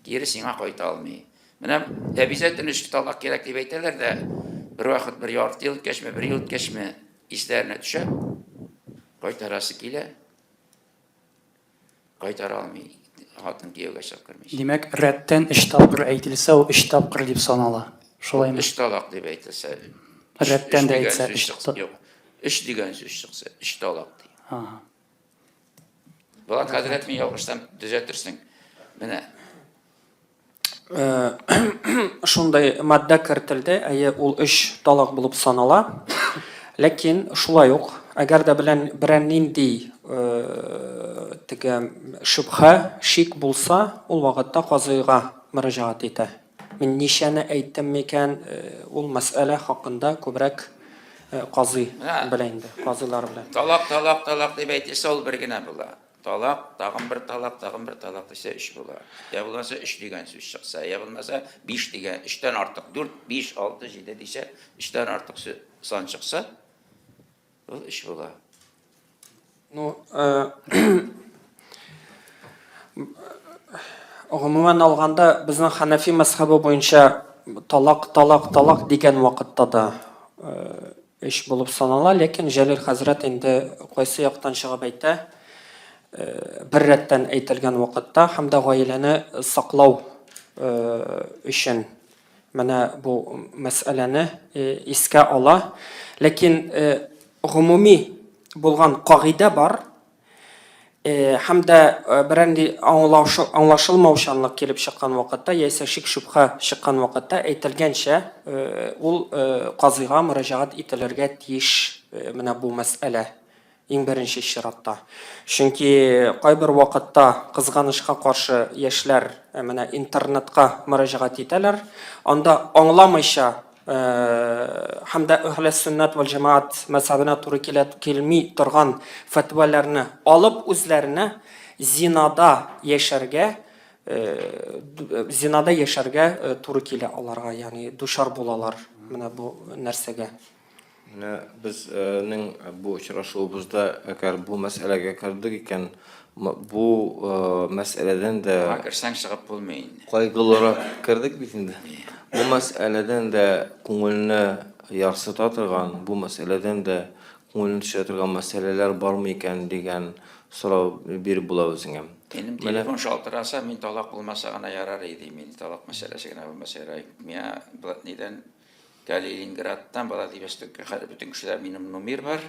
Кире сиңа кайта алмый. Менә обязательно өч талак кирәк дип әйтәләр дә, бер вакыт бер ярты ел үткәчме, бер ел үткәчме, исләренә төшә, кайтарасы килә. Кайтара алмый, хатын кияүгә чыгып кермичә. Димәк, рәттән өч тапкыр әйтелсә, ул өч тапкыр дип санала. Шулаймы? Өч талак дип әйтелсә. Рәттән дә әйтсә, өч Юк. Өч дигән сүз чыкса, өч талак ди. Ага. Булат хәзрәт, мин ялгышсам, төзәтерсең. Менә Шундый маддә кертелде, әйе, ул өч талак булып санала. Ләкин шулай ук, әгәр дә белән берәр нинди теге шөбһә, шик булса, ул вакытта казыйга мөрәҗәгать итә. Мин ничәне әйттем микән, ул мәсьәлә хакында күбрәк казый белә инде, казыйлар белә. Талак, талак, талак дип әйтелсә, ул бер генә була. Талак, тагын бер талак, тагын бер талак дисә, өч була. Я булмаса, өч дигән сүз чыкса, я булмаса, биш дигән, өчтән артык, дүрт, биш, алты, җиде дисә, өчтән артык сан чыкса, ул өч була. Ну, гомумән алганда, безнең Ханафи мәзхәбе буенча талак, талак, талак дигән вакытта да Өч булып санала, ләкин Җәлил хәзрәт инде кайсы яктан чыгып әйтә, бер рәттән әйтелгән вакытта һәм дә гаиләне саклау өчен менә бу мәсьәләне искә ала. Ләкин гомуми булган кагыйдә бар, Һәм дә берәр нинди аңлашылмаучанлык килеп чыккан вакытта, яисә шик-шөбһә чыккан вакытта, әйтелгәнчә, ул казыйга мөрәҗәгать ителергә тиеш менә бу мәсьәлә иң беренче чиратта. Чөнки кайбер вакытта, кызганычка каршы, яшьләр менә интернетка мөрәҗәгать итәләр, анда аңламыйча һәм дә әһле сөннәт вәл җәмәгать мәзһәбенә туры килә килми торган фәтвәләрне алып үзләренә зинада яшәргә зинада яшәргә туры килә аларга, ягъни дучар булалар менә бу нәрсәгә. Менә безнең бу очрашуыбызда, әгәр бу мәсьәләгә кердек икән, Бу мәсьәләдән дә Моңа керсәң чыгып булмый инде. Кайгылырак кердек бит инде. Бу мәсьәләдән дә күңелне ярсыта торган, бу мәсьәләдән дә күңелне төшерә торган мәсьәләләр бармы икән дигән сорау биреп була үзеңә. Минем телефон шалтыраса, мин талак булмаса гына ярар иде, мин талак мәсьәләсе генә булмаса ярар. Миңа нидән Калининградтан, Владивостокка хәзер бөтен кешеләр минем номер бар.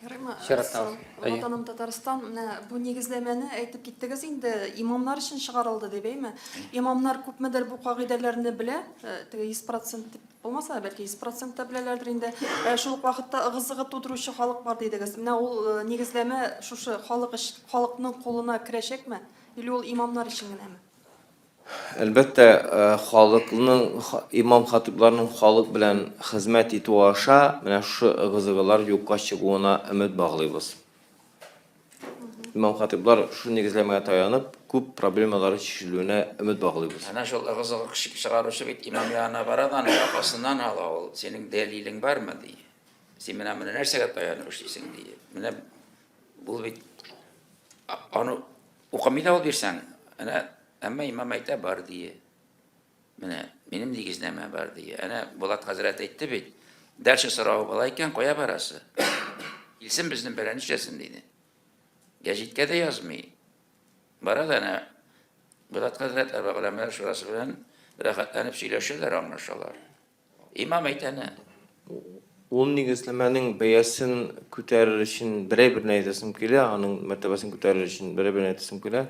Ярыймы? Чираттагы. Әйе. Ватаным Татарстан, менә бу нигезләмәне әйтеп киттегез инде, имамнар өчен чыгарылды дип, әйме? Имамнар күпмедер бу кагыйдәләрне белә, э, теге 100% дип булмаса да, бәлки 100% та беләләрдер инде. Э, шул ук вакытта ыгы-зыгы тудыручы халык бар дидегез. Менә ул э, нигезләмә шушы халык халыкның кулына керәчәкме? Или ул имамнар өчен генәме? Әлбәттә, халыкның, имам-хатыйбларның халык белән хезмәт итүе аша менә шушы ыгы-зыгылар юкка чыгуына өмет баглыйбыз. Имам-хатыйблар шул нигезләмәгә таянып, күп проблемалары чишелүенә өмет баглыйбыз. Әнә шул ыгы-зыгы чыгаручы бит имам янына бара да, аның якасыннан ала ул, синең дәлилең бармы, ди. Син менә моны нәрсәгә таянып эшлисең, ди. Менә ул бит аны Укымый да ул бирсәң, әнә, әмма имам әйтә, бар дие. Менә, минем нигезнамә бар дие. Әнә, Булат хәзрәт әйтте бит, дальше соравы була икән, кая барасы? Килсен безнең белән нишләсен, диде. Гәҗиткә дә язмый. Бара да әнә, Булат хәзрәт Арба голәмәләр шурасы белән рәхәтләнеп сөйләшәләр, аңлашалар. Имам әйтә әнә. Ул нигезләмәнең бәясен күтәрер өчен берәй берне әйтәсем килә, аның мәртәбәсен күтәрер өчен берәй берне әйтәсем килә.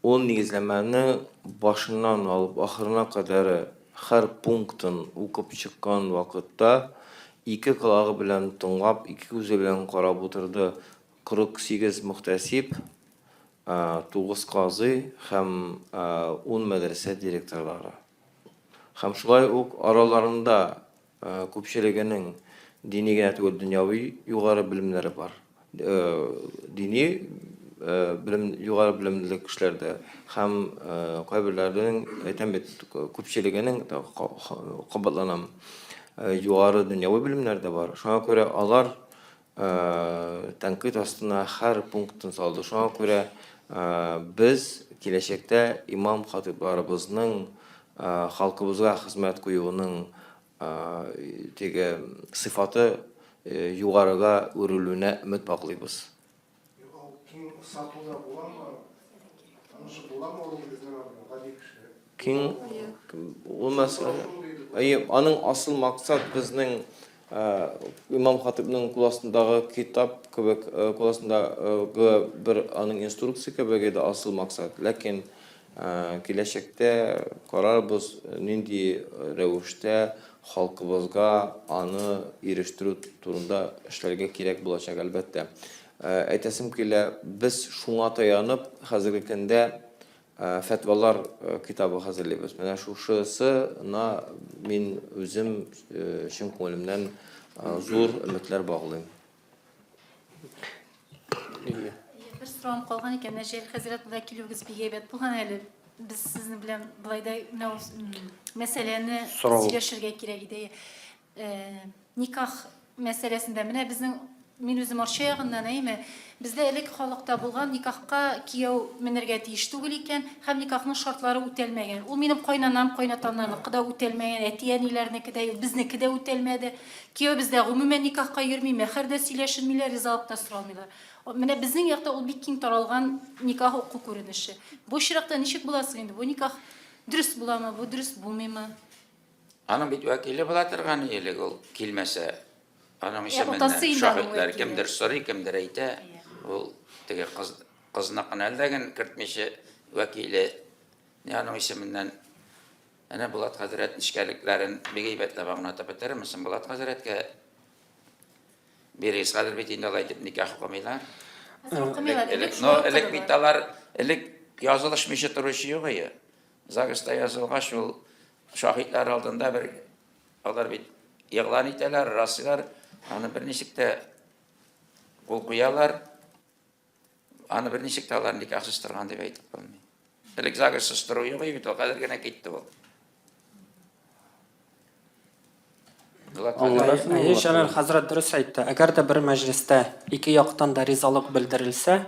Ул нигезләмәне башыннан алып ахырына кадәр һәр пунктын укып чыккан вакытта ике колагы белән тыңлап, ике күзе белән карап утырды 48 мөхтәсиб, 9 казый һәм 10 мәдрәсә директорлары. Һәм шулай ук араларында күпчелегенең дини генә түгел, дөньяви югары белемнәре бар. Дини белем, югары белемле кешеләр дә һәм кайберләренең, әйтәм бит, күпчелегенең, кабатланам, югары дөньяви белемнәре дә бар. Шуңа күрә алар тәнкыйть астына һәр пунктын салды. Шуңа күрә без киләчәктә имам-хатыйбларыбызның халкыбызга хезмәт куюының теге сыйфаты югарыга үрелүенә өмет баглыйбыз. Ул киң сатуда буламы? Анысы буламы ул безнең гади кеше? Киң ул мәсьәлә. Әйе, аның асыл максат безнең имам хатыйбның кул астындагы китап кебек, кул астындагы бер аның инструкция кебек иде асыл максат. Ләкин киләчәктә карарбыз, нинди рәвештә халкыбызга аны ирештерү турында эшләргә кирәк булачак, әлбәттә. Әйтәсем килә, без шуңа таянып, хәзерге көндә фәтвалар китабы хәзерлибез. Менә шушысына мин үзем чын күңелемнән зур өметләр баглыйм. Бер соравым калган икән. Менә Җәлил хәзрәт, монда килүегез бик әйбәт булган әле. Без сезнең белән болай да менә мәсьәләне сөйләшергә кирәк иде. Никах мәсьәләсендә менә безнең мин үзем Арча ягыннан, әйеме? Бездә элек халыкта булган никахка кияү менергә тиеш түгел икән һәм никахның шартлары үтәлмәгән. Ул минем кайнанам, кайнатамнарныкы да үтәлмәгән, әти-әниләрнеке дә, безнеке дә үтәлмәде. Кияү бездә гомумән никахка йөрми, мәһәр дә сөйләшенмиләр, ризалык та соралмыйлар. Менә безнең якта ул бик киң таралган никах уку күренеше. Бу очракта ничек була соң инде? Бу никах дөрес буламы, бу дөрес булмыймы? Аның бит вәкиле була торган элек ул килмәсә, аның Ә, исеменнән атасы инде аның шаһитлар вәкиле. кемдер сорый, кемдер әйтә. Ул теге кыз кызныкын әлдәген кертмичә вәкиле не аның исеменнән әнә Булат хәзрәт нечкәлекләрен бик әйбәтләп аңлатып бетерерме соң Булат хәзрәткә бирегез. Хәзер бит инде алай итеп никах укымыйлар. Хәзер укымыйлар, Элек, элек но шулай элек бит укыдылар. алар элек язылышмыйча торучы юк иде. ЗАГСта язылгач, ул шаһитлар алдында бер алар бит игълан итәләр, раслыйлар, аны берничек тә кул куялар. Аны берничек тә алар никахсыз торган дип әйтеп булмый. Элек ЗАГСсыз тору юк бит, ул хәзер генә китте ул. Аңлатасызмы? Әйе, Җәлал хәзрәт дөрес әйтте. Әгәр дә бер мәҗлестә ике яктан да ризалык белдерелсә,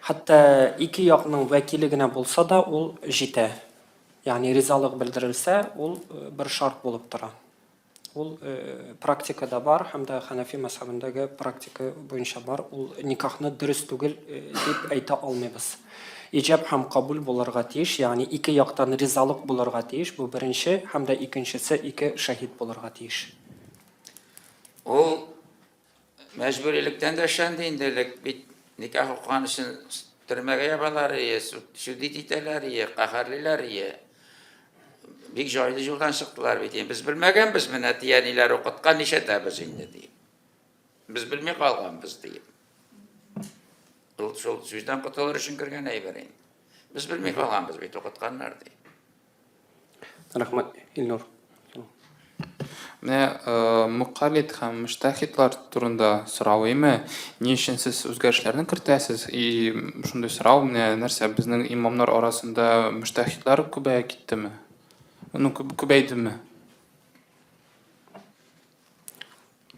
хәтта ике якның вәкиле генә булса да, ул җитә. Ягъни ризалык белдерелсә, ул э, бер шарт булып тора. Ул э, практикада бар һәм дә Хәнәфи мәзһәбендәге практика буенча бар. Ул никахны дөрес түгел э, дип әйтә алмыйбыз. Иҗаб һәм кабул булырга тиеш, ягъни ике яктан ризалык булырга тиеш, бу беренче, һәм дә икенчесе ике шаһит булырга тиеш. Ул мәҗбүрилектән дә эшләнде инде элек бит никах укыган өчен төрмәгә ябалар ие, судить итәләр ие, каһәрлиләр ие. Бик җайлы юлдан чыктылар бит. Без белмәгәнбез, менә әти-әниләр укыткан, нишләтәбез инде дип. Без белми калганбыз диеп. Ул шул сүздән котылыр өчен кергән әйбер инде. Без белми калганбыз бит, укытканнар ди. Рәхмәт, Илнур. Менә э, мукаллид һәм мөҗтәһидлар турында сорау име? Ни өчен сез үзгәрешләрне кертәсез? И шундый сорау, менә нәрсә, безнең имамнар арасында мөҗтәһидлар күбәя киттеме? Ну, күбәйдеме?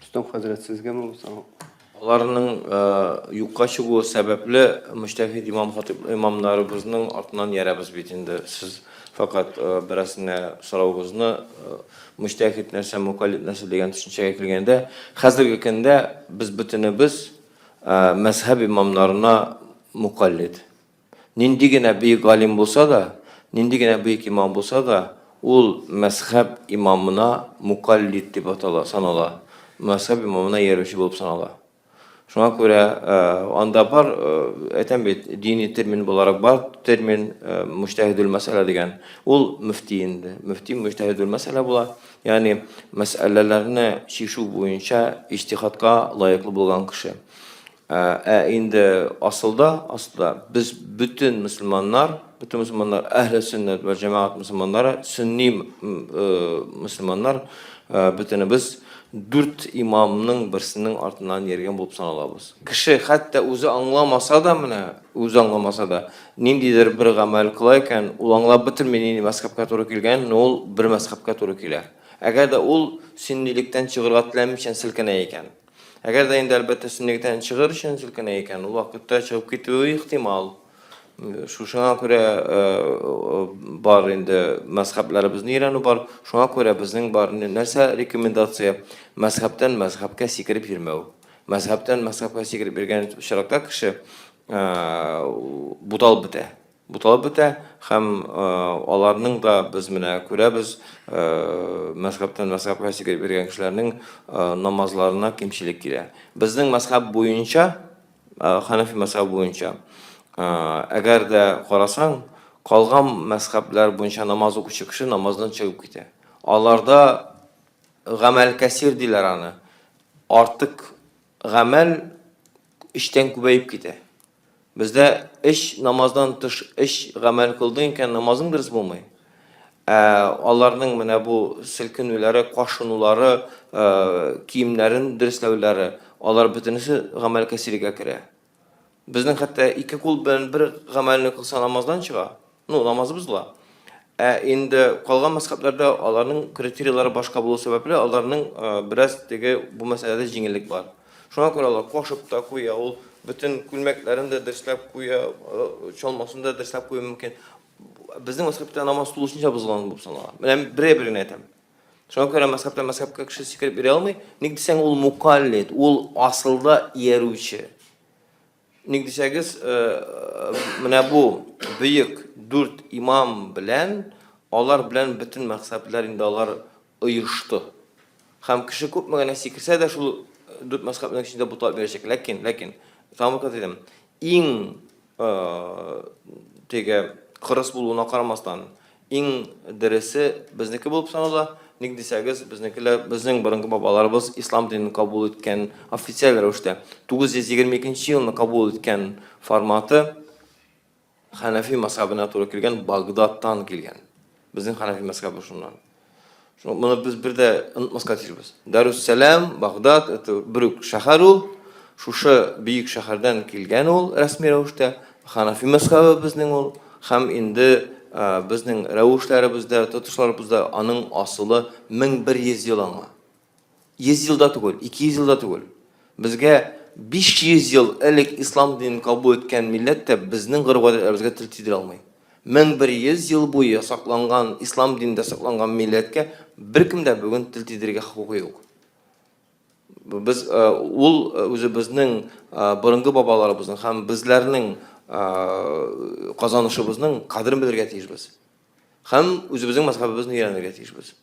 Рөстәм хәзрәт, сезгәме бу сорау? Аларның юкка чыгуы сәбәпле мөҗтәһид имам хатип имамнарыбызның артыннан иярәбез бит инде. Сез фәкать бераз генә соравыгызны мөҗтәһид нәрсә, мукаллид нәрсә дигән төшенчәгә килгәндә, хәзерге көндә без бөтенебез мәзһәб имамнарына мукаллид. Нинди генә бөек галим булса да, нинди генә бөек имам булса да, ул мәзһәб имамына мукаллид дип атала, санала. Мәзһәб имамына иярүче булып санала. Шуңа күрә анда бар, әйтәм бит, дини термин буларак бар термин муҗтаһидул мәсьәлә дигән. Ул мөфти инде. Мөфти муҗтаһидул мәсьәлә була. Ягъни мәсьәләләрне чишү буенча иҗтихадка лаеклы булган кеше. Ә инде асылда, асылда без бөтен мөселманнар, бөтен мөселманнар, әһле сөннәт вә җәмәгать мөселманнары, сөнни мөселманнар, бөтенебез дүрт имамның берсенең артыннан йөргән булып саналабыз. Кеше хәтта үзе аңламаса да менә, үзе аңламаса да, ниндидер бер гамәл кыла икән, ул аңлап бетерми нинди мәзһәбкә туры килгәнен, но ул бер мәзһәбкә туры килә. Әгәр дә ул сөннилектән чыгырга теләмичә селкенә икән. Әгәр дә инде, әлбәттә, сөннилектән чыгыр өчен селкенә икән, ул вакытта чыгып китүе ихтимал. Шушыңа күрә бар инде мәзһәбләребезне өйрәнү бар. Шуңа күрә безнең бар нәрсә рекомендация мәзһәбтән мәзһәбкә сикереп йөрмәү. Мәзһәбтән мәзһәбкә сикереп йөргән очракта кеше буталып бетә. Буталып бетә һәм аларның да без менә күрәбез, мәзһәбтән мәзһәбкә сикереп йөргән кешеләрнең намазларына кимчелек килә. Безнең мәзһәб буенча, Хәнәфи мәзһәбе буенча, әгәр дә карасаң, калган мәзһәбләр буенча намаз укучы кеше намаздан чыгып китә. Аларда гамәл кәсир диләр аны. Артык гамәл өчтән күбәеп китә. Бездә өч намаздан тыш өч гамәл кылдың икән, намазың дөрес булмый. Ә аларның менә бу селкенүләре, кашынулары, киемнәрен дөресләүләре, алар бөтенесе гамәл кәсиргә керә. Безнең хәтта ике кул белән бер гамәлне кылса намаздан чыга. Ну, намазы бозыла. Ә инде калган мәзхәбләрдә аларның критерийлары башка булу сәбәпле, аларның бераз теге бу мәсьәләдә җиңеллек бар. Шуңа күрә алар кашып та куя, ул бөтен күлмәкләрен дә дөресләп куя, чалмасын да дөресләп куюы мөмкин. Безнең мәзхәбтә намаз тулысынча бозылган булып санала. Менә бер-бер генә әйтәм. Шуңа күрә мәзхәбтән мәзхәбкә кеше сикереп йөри алмый. Ник дисәң, ул мукаллид, ул асылда иярүче. Ник дисәгез, менә бу бөек дүрт имам белән, алар белән бөтен мәзхәбләр инде алар оешты. Һәм кеше күпме генә сикерсә дә, шул дүрт мәзхәбнең эчендә буталып йөрәчәк. Ләкин, ләкин, тагын бер кат әйтәм, иң теге кырыс булуына карамастан, Иң дөресе безнеке булып санала. Ник дисәгез, безнекеләр, безнең борынгы бабаларыбыз ислам динен кабул иткән официаль рәвештә 922 нче елны кабул иткән форматы Хәнәфи мәзһәбенә туры килгән, Багдадтан килгән. Безнең Хәнәфи мәзһәбе шуннан. Шуны моны без бер дә онытмаска тиешбез. Дарус-Сәлам, Багдад, это бер үк шәһәр ул. Шушы бөек шәһәрдән килгән ул рәсми рәвештә. Ханафи мәзхәбе безнең ул. Һәм инде безнең рәвешләребездә, тотышларыбызда аның асылы 1100 ел аңа. 100 ел да түгел, 200 ел да түгел. Безгә 500 ел элек ислам динен кабул иткән милләт тә безнең гореф-гадәтләребезгә тел тидерә алмый. 1100 ел буе сакланган, ислам динендә сакланган милләткә беркем дә бүген тел тидерергә хокукы юк. Без ул үзебезнең борынгы бабаларыбызның һәм безләрнең казанышыбызның кадерен белергә тиешбез. Һәм үзебезнең мәзһәбебезне өйрәнергә тиешбез.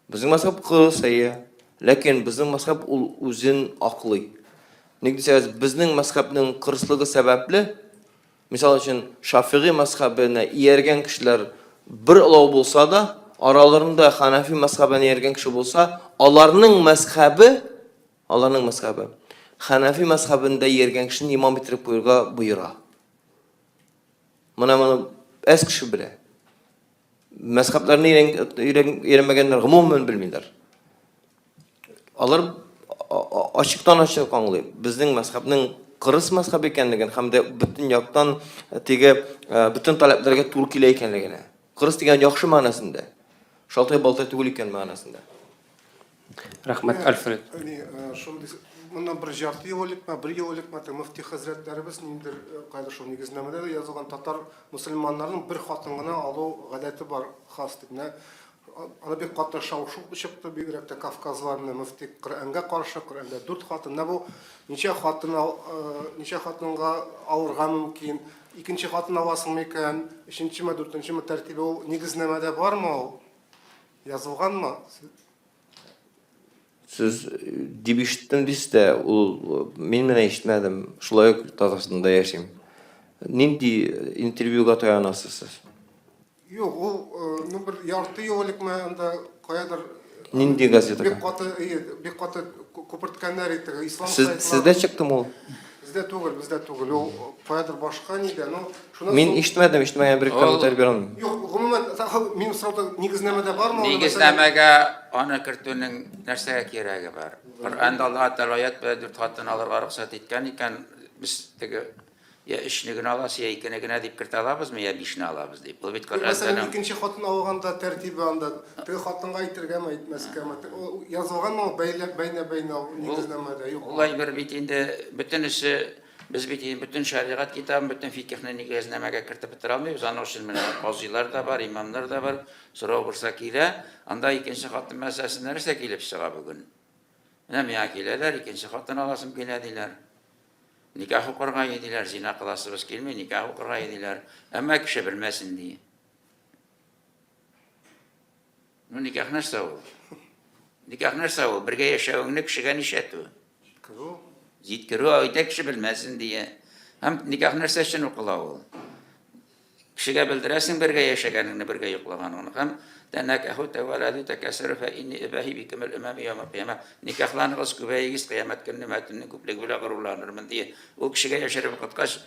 Безнең мәзһәб кырыс, әйе. Ләкин безнең мәзһәб ул үзен аклый. Ник дисәгез, безнең мәзһәбнең кырыслыгы сәбәпле, мисал өчен, Шафигый мәзһәбенә ияргән кешеләр бер олау булса да, араларында Ханафи мәзһәбенә ияргән кеше булса, аларның мәзһәбе, аларның мәзһәбе Ханафи мәзһәбендә ияргән кешене имам иттереп куярга боера. Менә моны әз кеше белә. Мәзһәбләрне өйрәнмәгәннәр гомумән белмиләр. Алар ачыктан ачык аңлый. Безнең мәзһәбнең кырыс мәзһәб икәнлеген һәм дә бөтен яктан теге бөтен таләпләргә туры килә икәнлегенә. Кырыс дигән яхшы мәгънәсендә. Шалтай-балтай түгел икән мәгънәсендә. Рәхмәт, Альфред. Шундый моннан бер жарты ел элекме, бер ел элекме, мөфти хәзрәтләребез ниндидер кайда шул нигезнамәдә дә язылган татар мөселманнарының бер хатын гына алу гадәте бар хас дип. Менә аны бик каты шау-шу чыкты, бигрәк тә Кавказлар менә мөфти Коръәнгә каршы, Коръәндә дүрт хатын. Менә бу ничә хатын ничә хатынга алырга мөмкин? Икенче хатын аласың микән? Өченчеме, дүртенчеме тәртибе ул нигезнамәдә бармы ул? Язылганмы? Сез дип ишеттем дисез дә, ул мин менә ишетмәдем. Шулай ук Татарстанда яшим. Нинди интервьюга таянасыз сез? Юк, ул, ну бер ярты ел элекме анда каядыр Нинди газетага? Бик каты, бик каты күперткәннәр иде. Ислам Сез, сездә чыктымы ул? Бездә түгел, бездә түгел. Ул каядыр башка нидә, ну, шуннан Мин ишетмәдем, ишетмәгән бер комментарий бирә алмыйм. Юк, гомумән, минем сорауда нигезнамәдә бармы? Нигезнамәгә аны кертүнең нәрсәгә кирәге бар? Коръәндә Аллаһ Тәгалә аят белән дүрт хатын алырга рөхсәт иткән икән, без теге я өчне генә аласы, я икене генә дип кертә алабызмы, я бишне алабыз дип. Ул бит Коръәндә. Икенче хатын алганда тәртибе анда, теге хатынга әйтергәме, әйтмәскәме? Язылганмы ул бәйләп, бәйнә-бәйнә ул нигезнамәдә? Юк. Ул әйбер бит инде бөтенесе, без бит инде бөтен шәригать китабын, бөтен фикехне нигезнамәгә кертеп бетерә алмыйбыз. Аның өчен менә казыйлар да бар, имамнар да бар. Сорау булса килә. Анда икенче хатын мәсьәләсе нәрсә килеп чыга бүген? Менә миңа киләләр, икенче хатын аласым килә диләр. Никах укырга диләр, зина кыласыбыз килми, никах укырга диләр. Әмма кеше белмәсен ди. Ну, никах нәрсә ул? Никах нәрсә ул? Бергә яшәвеңне кешегә нишләтү? Җиткерү. Җиткерү, әйтә кеше белмәсен дия. Һәм никах нәрсә өчен укыла ул? Кешегә белдерәсең бергә яшәгәнеңне, бергә йоклаганыңны һәм тәнәкәһү тәвәләдү тәкәсәрү фә инни өбәһи бикемел өмәми яумәл кыямә. Никахланыгыз, күбәегез, кыямәт көнне өммәтемнең күплеге белән горурланырмын, ди. Ул кешегә яшереп укыткач,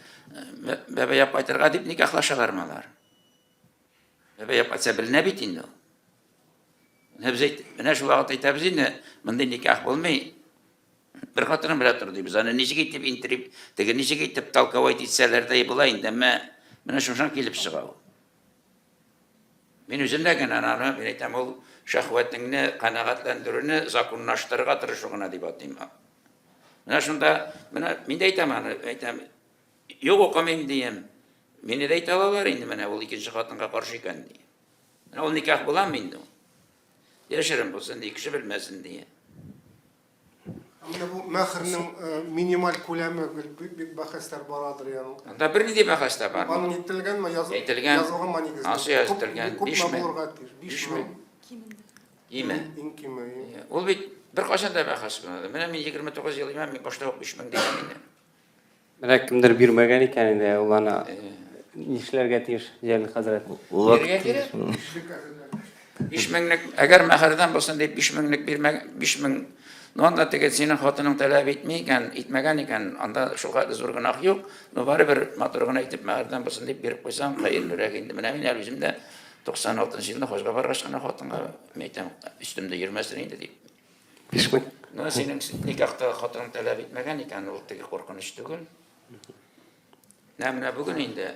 бәбәй алып кайтырга дип никахлашалармы алар? Бәбәй алып кайтса беленә бит инде ул. Менә без әйт, менә шул вакыт әйтәбез инде, мондый никах булмый. Бер хатыным белән тор дибез. Аны ничек итеп интрип, теге ничек итеп толковать итсәләр дә була инде, әмма менә шушына килеп чыга ул. Мин үзем дә генә аны, мин әйтәм, ул шәһвәтеңне канәгатьләндерүне законлаштырырга тырышу гына дип атыйм. Менә шунда, менә мин дә әйтәм аны, әйтәм, юк укымыйм дием. Мине дә әйтә алалар инде, менә ул икенче хатынга каршы икән ди. Менә ул никах буламы инде ул? Яшерен булсын ди, кеше белмәсен ди. Менә бу мәһрнең минималь күләме бик бәхәсләр барадыр ягъни. Анда бернинди бәхәс тә бармый. Аның әйтелгәнме, әйтелгән, язылганмы нигездә? Ансы әйтелгән. Күпме булырга тиеш? 5000. Кимендә. Киме. Иң киме. Ул бит беркайчан да бәхәс булмады. Менә мин 29 ел имам, мин башта ук 5000 дигән идем. Менә кемдер бирмәгән икән инде, ул аны нишләргә тиеш, Җәлил хәзрәт? Бирергә кирәк. 5 меңлек, әгәр мәһәрдән булсын дип 5 меңлек бирмәгән, 5 мең, ну анда теге синең хатының таләп итми икән, итмәгән икән, анда шул хәтле зур гөнаһ юк, но барыбер матур гына итеп мәһәрдән булсын дип биреп куйсаң, хәерлерәк инде. Менә мин әле үзем дә 96 нчы елны хаҗга баргач кына хатынга, мин әйтәм, өстемдә йөрмәсен инде дип. 5000. Ну, синең никахта хатының таләп итмәгән икән, ул теге куркыныч түгел. Менә менә бүген инде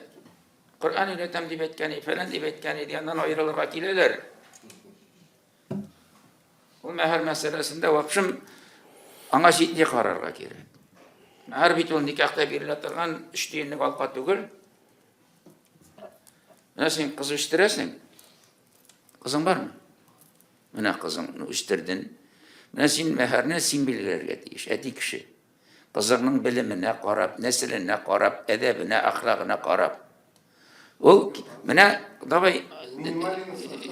Коръән өйрәтәм дип әйткән, фәлән дип әйткән иде, аннан аерылырга киләләр. Ул мәһәр мәсьәләсендә вообщем аңа җитди карарга кирәк. Мәһәр бит ул никахта бирелә торган өч тиенлек алка түгел. Менә син кыз үстерәсең. Кызың бармы? Менә кызыңны үстердең. Менә син мәһәрне син билгеләргә тиеш, әти кеше. Кызыңның белеменә карап, нәселенә карап, әдәбенә, әхлагына карап. Ул менә давай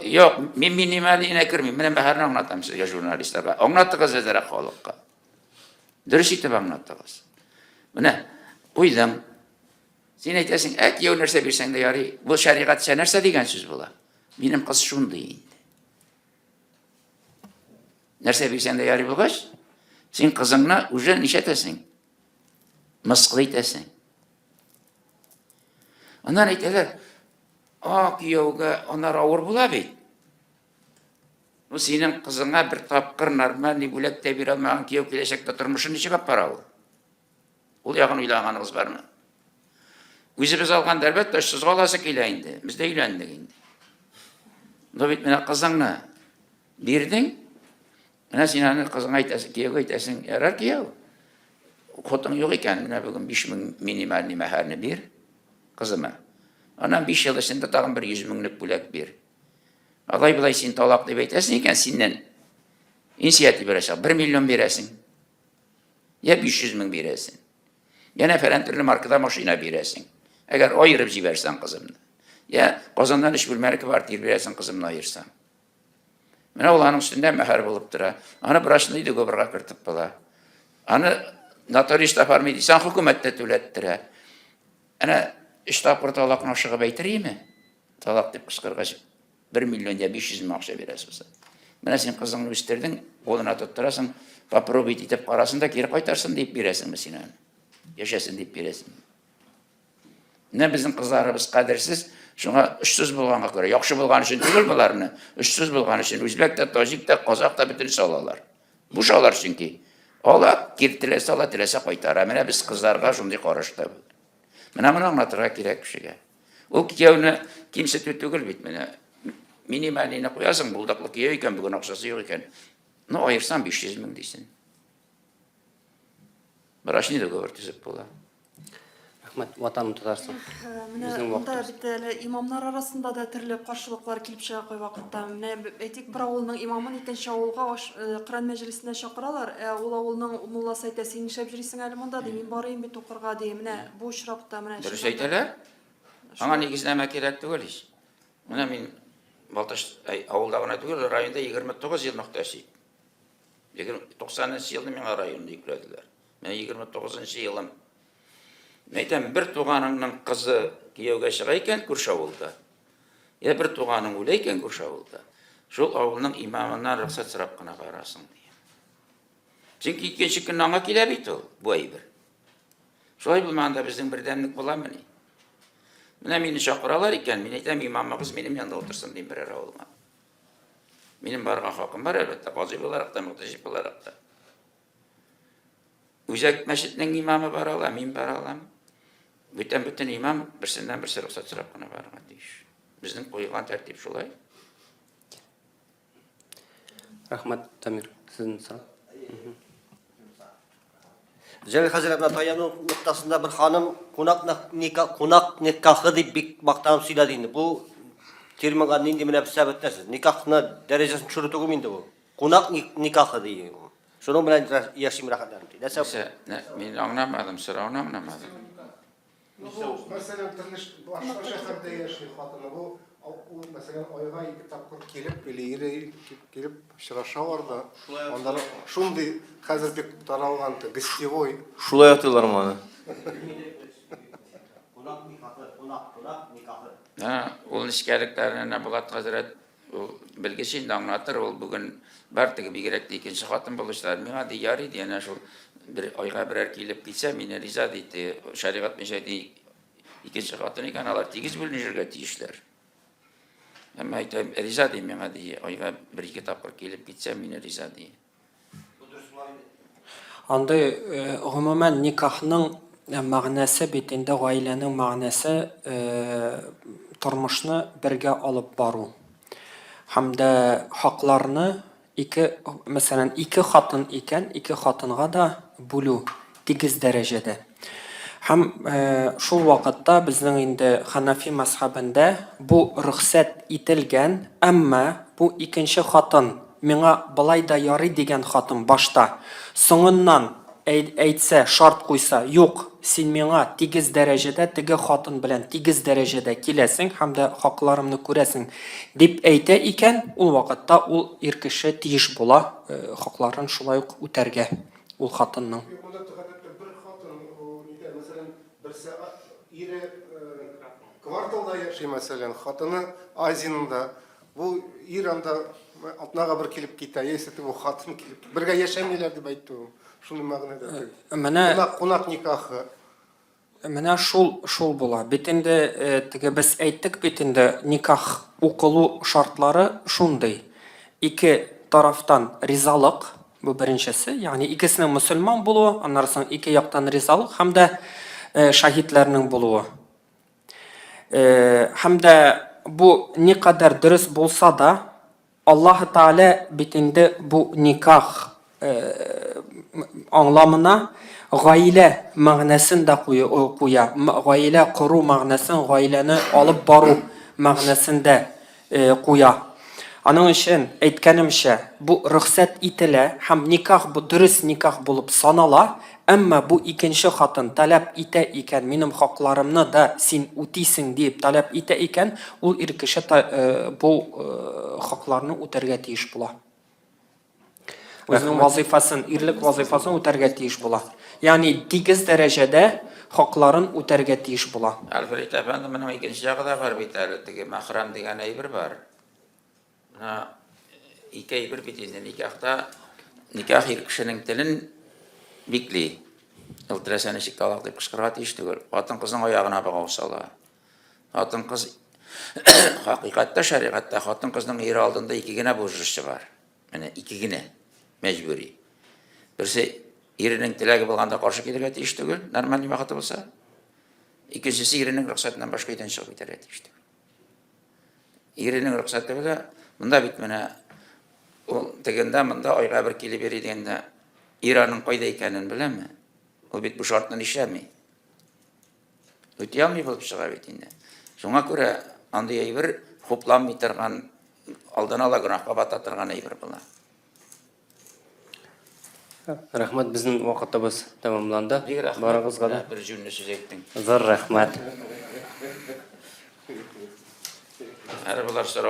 Юк, мин минималиенә кермим. Менә мәһәрне аңлатам сезгә журналистларга. Аңлатыгыз әзрәк халыкка. Дөрес итеп аңлатыгыз. Менә куйдың. Син әйтәсең, ә кияү нәрсә бирсәң дә ярый. Бу шәригатьчә нәрсә дигән сүз була? Минем кыз шундый инде. Нәрсә бирсәң дә ярый булгач, син кызыңны уже нишләтәсең? Мыскыл итәсең. Аннан әйтәләр, а, кияүгә анар авыр була бит. Бу синең кызыңа бер тапкыр нормальный бүләк тә бирә алмаган кияү киләчәктә тормышын ничек алып бара ул? Ул ягын уйлаганыгыз бармы? Үзебез алганда, әлбәттә, очсызга аласы килә инде. Без дә өйләндек инде. Но бит менә кызыңны бирдең, менә син аны кызыңа әйтәсең, кияүгә әйтәсең, ярар кияү, хотың юк икән, менә бүген 5000 минимальный мәһәрне бир кызыма. Аннан 5 ел эчендә тагын бер 100 меңлек бүләк бир. Алай болай син талак дип әйтәсең икән, синнән инициатива бирәчәк, 1 миллион бирәсең. Я 500 мең бирәсең. Янә фәлән төрле маркада машина бирәсең. Әгәр аерып җибәрсәң кызымны. Я Казаннан өч бүлмәле квартира бирәсең кызымны аерсаң. Менә ул аның өстендә мәһәр булып тора. Аны брачный договорга кертеп була. Аны нотариус оформить итсәң, хөкүмәт тә түләттерә. Әнә өч тапкыр талакны ашыгып әйтер име? Талак дип кычкыргач, 1 миллион я 500 мең акча бирәсез. Менә син кызыңны үстердең, кулына тоттырасың, попробовать итеп карасын да кире кайтарсын дип бирәсеңме син аны? Яшәсен дип бирәсеңме? Менә безнең кызларыбыз кадерсез, шуңа очсыз булганга күрә, яхшы булган өчен түгел боларны, очсыз булган өчен үзбәк тә, таҗик та, казак та бөтенесе алалар. Буш алар чөнки. Ала, кире теләсә ала, теләсә кайтара. Менә без кызларга шундый карашта. Менә моны аңлатырга кирәк кешегә. Ул кияүне кимсетү түгел бит менә. Минимальныйны куясың, булдыклы кияү икән, бүген акчасы юк икән. Ну, аерсаң 500 мең дисен. Брачный договор төзеп була. Рәхмәт, Ватаным Татарстан. Э, менә монда бит әле имамнар арасында да төрле каршылыклар килеп чыга кайвакытта. Менә әйтик, бер авылның имамын икенче авылга э, Коръән мәҗлесенә чакыралар, ә ул авылның мулласы әйтә, син нишләп йөрисең әле монда, ди, мин барыйм бит укырга, ди. Менә бу очракта менә Дөрес әйтәләр. Аңа нигезләмә кирәк түгел ич. Менә мин Балтач авылда гына түгел, районда 29 ел мөхтәсиб. 90 нчы елны миңа районны йөкләделәр. Менә 29 нчы елым. Мин әйтәм, бер туганыңның кызы кияүгә чыга икән күрше авылда, я бер туганың үлә икән күрше авылда, шул авылның имамыннан рөхсәт сорап кына барасың, дигән. Чөнки икенче көнне аңа килә бит ул, бу әйбер. Шулай булмаганда безнең бердәмлек буламыни? Менә мине чакыралар икән, мин әйтәм, имамыгыз минем янда утырсын, дим берәр авылга. Минем барырга хакым бар, әлбәттә, казый буларак та, мөхтәсиб буларак та. Үзәк мәчетнең имамы бара ала, мин бара алам. Бүтән бөтен имам берсеннән берсе рөхсәт сорап кына барырга тиеш. Безнең куелган тәртип шулай. Рәхмәт, Дамир, сезнең сорау. Җәлил хәзрәт, менә таяну ноктасында бер ханым кунак никах, кунак никахы дип бик мактанып сөйләде инде. Бу терминга нинди мөнәсәбәттә сез? Никахны дәрәҗәсен төшерү түгелме инде бу? Кунак никахы ди. Шуның белән яшим рәхәтләнеп ди. Нәрсә? Мин аңламадым, сорауны аңламадым. Мәсәлән, төрле башка шәһәрдә яши хатыны. Бу ул, мәсәлән, айга ике тапкыр килеп или ире килеп очрашалар да. Аннары шундый хәзер бик таралган гостевой. Шулай атыйлармы аны? Кунак никахы, кунак, кунак никахы. Ул нечкәлекләрне Булат хәзрәт Ул белгеч инде аңлатыр, ул бүген бар теге бигрәк тә икенче хатын булучылар. Миңа ди, ярый ди, әнә шул бер айга берәр килеп китсә, мин риза ди, шәригать буенча ди, икенче хатын икән, алар тигез бүленешергә тиешләр. Әмма әйтәм, риза ди миңа ди, айга бер-ике тапкыр килеп китсә, мин риза ди. Андый, э, гомумән, никахның э, мәгънәсе бит инде гаиләнең мәгънәсе э, тормышны бергә алып бару. Һәм дә хакларны. Ике, мәсәлән, ике хатын икән, ике хатынга да бүлү тигез дәрәҗәдә. Һәм шул вакытта безнең инде Ханафи мәзһәбендә бу рөхсәт ителгән, әмма бу икенче хатын миңа болай да ярый дигән хатын башта, соңыннан әйтсә, шарт куйса, юк, син миңа тигез дәрәҗәдә теге хатын белән тигез дәрәҗәдә киләсең һәм дә хакларымны күрәсең, дип әйтә икән, ул вакытта ул ир кеше тиеш була хакларын шулай ук үтәргә ул хатынның. Юк, монда гадәттә бер хатын, ул нидә, мәсәлән, берсе ире кварталда яши, мәсәлән, хатыны Азинда. Бу ир анда атнага бер килеп китә, яисә теге хатын килеп. Бергә яшәмиләр дип әйтүем. Шундый мәгънәдә. Э, менә кунак, кунак никахы. Менә шул шул була. Бит инде э, теге без әйттек бит инде никах укылу шартлары шундый. Ике тарафтан ризалык, бу беренчесе, ягъни икесенең мөселман булуы, аннары соң ике яктан ризалык һәм дә э, шаһитләрнең булуы. Һәм дә бу никадәр дөрес булса да, Аллаһы Тәгалә бит инде бу никах аңламына гаилә мәгънәсен дә куя, гаилә кору мәгънәсен, гаиләне алып бару мәгънәсен дә куя. Аның өчен, әйткәнемчә, бу рөхсәт ителә һәм никах бу дөрес никах булып санала, әмма бу икенче хатын таләп итә икән, минем хакларымны да син үтисең диеп таләп итә икән, ул ир кеше бу хакларны үтәргә тиеш була. Үзенең вазыйфасын, ирлек вазыйфасын үтәргә тиеш була. Ягъни тигез дәрәҗәдә хакларын үтәргә тиеш була. Альфред әфәнде, моның икенче ягы да бар бит әле, теге мәхрәм дигән әйбер бар. Менә ике әйбер бит инде никахта. Никах ир кешенең телен бикли. Ул теләсә ничек талак дип кычкырырга тиеш түгел. Хатын-кызның аягына богау сала. Хатын-кыз хакыйкатьтә, шәригатьтә хатын-кызның ире алдында ике генә бурычы бар. Менә ике генә мәҗбүри. Берсе иренең теләге булганда каршы килергә тиеш түгел, нормальный вакыты булса. Икенчесе иренең рөхсәтеннән башка өйдән чыгып китәргә тиеш түгел. Иренең рөхсәте белән монда бит менә ул тегендә монда айга бер килеп йөри дигәндә ир аның кайда икәнен беләме? Ул бит бу шартны нишләми? Үти алмый булып чыга бит инде. Шуңа күрә андый әйбер хупланмый торган, алдан ала гөнаһка бата торган әйбер була. Рәхмәт, безнең вакытыбыз тәмамланды. Бик рәхмәт. Барыгызга да. Бер җүнле сүз әйттең. Зур рәхмәт. Әле болар сорау.